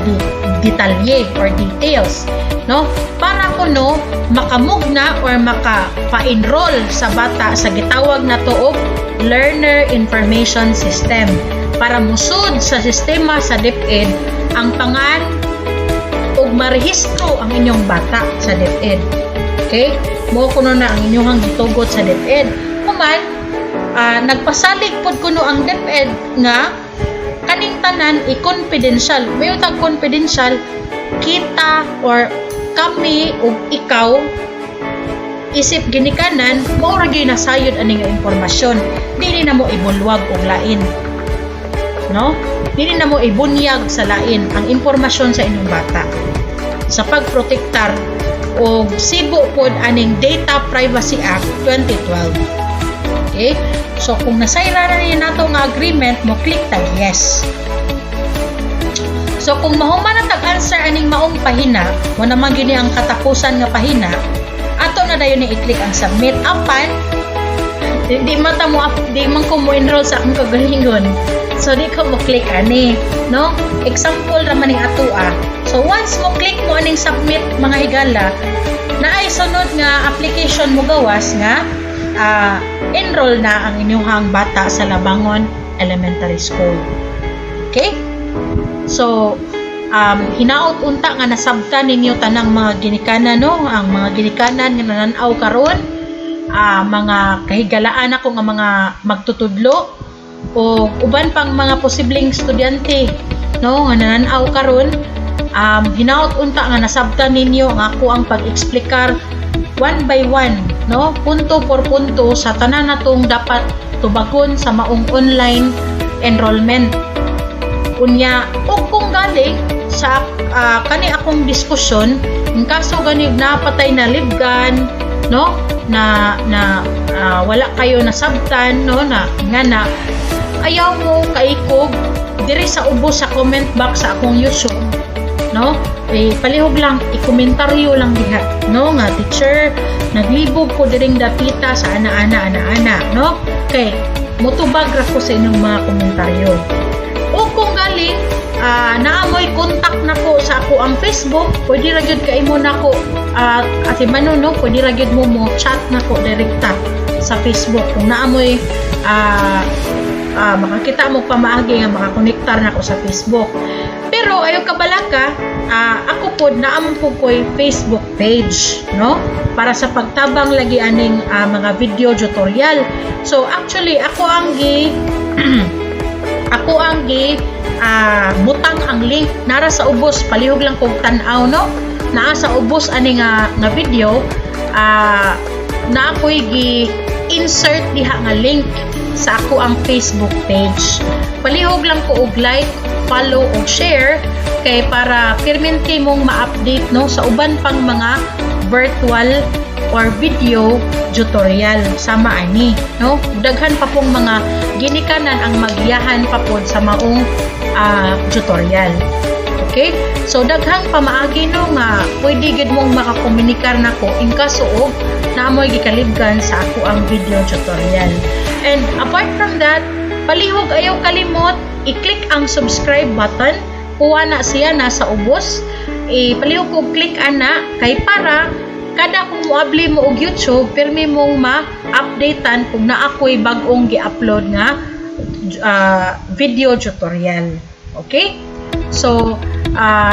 detalye or details, no, para kuno makamugna or maka-pa-enroll sa bata sa gitawag na og Learner Information System, para musud sa sistema sa DepEd ang pangan ug marehistro ang inyong bata sa DepEd. Okay? Mo kuno na ang inyong gitugot sa DepEd. Human, nagpasalig pod kuno ang DepEd nga kaning tanan i-confidential. May utang confidential, kita or kami ug ikaw isip ginikanan mao ra gyud nasayod ani nga impormasyon. Dili na mo ibulwag og lain, no? Dili na mo ibunyag sa lain ang impormasyon sa inyong bata sa pagprotektar og sibo pod aning Data Privacy Act 2012. Okay? So kung nasayra na niyo nato nga agreement, mo click tag yes. So kung mahuman na tag answer aning maong pahina, mo naman gini ang katapusan nga pahina, ato na dayon ni i-click ang submit apan Di man ta mo di man ko mo enroll sa akong kagalingon. So di ko mo click ani, no? Example ra man ning atoa. So once mo click mo aning submit, mga higala, naay sunod nga application mo gawas nga enroll na ang inyong bata sa Labangon Elementary School. Okay? So, hinaot unta nga nasabtan ninyo tanang mga ginikanan, no, ang mga ginikanan nga nananaw karon, mga kahigalaan ako nga mga magtutudlo o uban pang mga posibleng estudyante, no, nga nananaw karon, hinaot unta nga nasabtan ninyo ang ako ang pag-eksplikar one by one, no, punto por punto sa tanan natong dapat tubagon sa maong online enrollment. Unya, ug kung galing sa kani akong diskusyon, in kaso gani napatay na libgan, no, na na wala kayo nasabtan, no, na nga na ayaw mo kaikog diri sa ubos sa comment box sa akong YouTube, no, eh, palihog lang ikomentaryo lang diha, no, nga "Teacher, naglibog ko diring dapita sa ana-ana ana-ana," no, kay mutubag ra ko sa inyong mga komentaryo. O kung galing naamoy contact nako sa ako ang Facebook, pwede ra gyud kay mo nako, Ate Mano, no, pwede ra gyud mo mo chat nako direkta sa Facebook kung naamoy makakita mo pamaagi nga makakonektar nako sa Facebook. Pero ayo kabalaka, ako pod naamon po ko'y Facebook page, no? Para sa pagtabang lagi aning mga video tutorial. So actually ako ang gi butang ang link nara sa ubos, palihog lang kog tan-aw, no, naa sa ubos ani nga video, na ako'y gi insert diha nga link sa ako ang Facebook page. Palihog lang ko og like, follow og share kay para pirmente mong ma-update, no, sa uban pang mga virtual or video tutorial sama ani, no? Daghan pa pong mga ginikanan ang magiyahan pa pod sa maong tutorial. Okay? So daghang pamaagi, no, nga pwede gid mong makakomunikar nako in kaso og naamoy gikalibgan sa ako ang video tutorial. And apart from that, palihog ayaw kalimot i-click ang subscribe button. Kuha na siya nasa ubos. E, palihog og click ana kay para kada kung moabli mo og YouTube, pirmi mong ma-updatean kung naa ko'y bag-ong gi-upload nga video tutorial. Okay? So,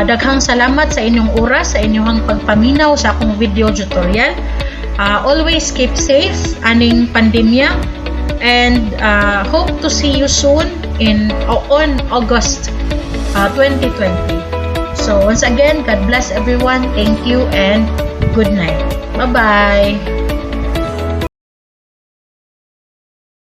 daghang salamat sa inyong oras, sa inyong pagpaminaw sa akong video tutorial. Always keep safe aning pandemya and hope to see you soon in on August 2020. So once again, God bless everyone. Thank you and good night. Bye-bye.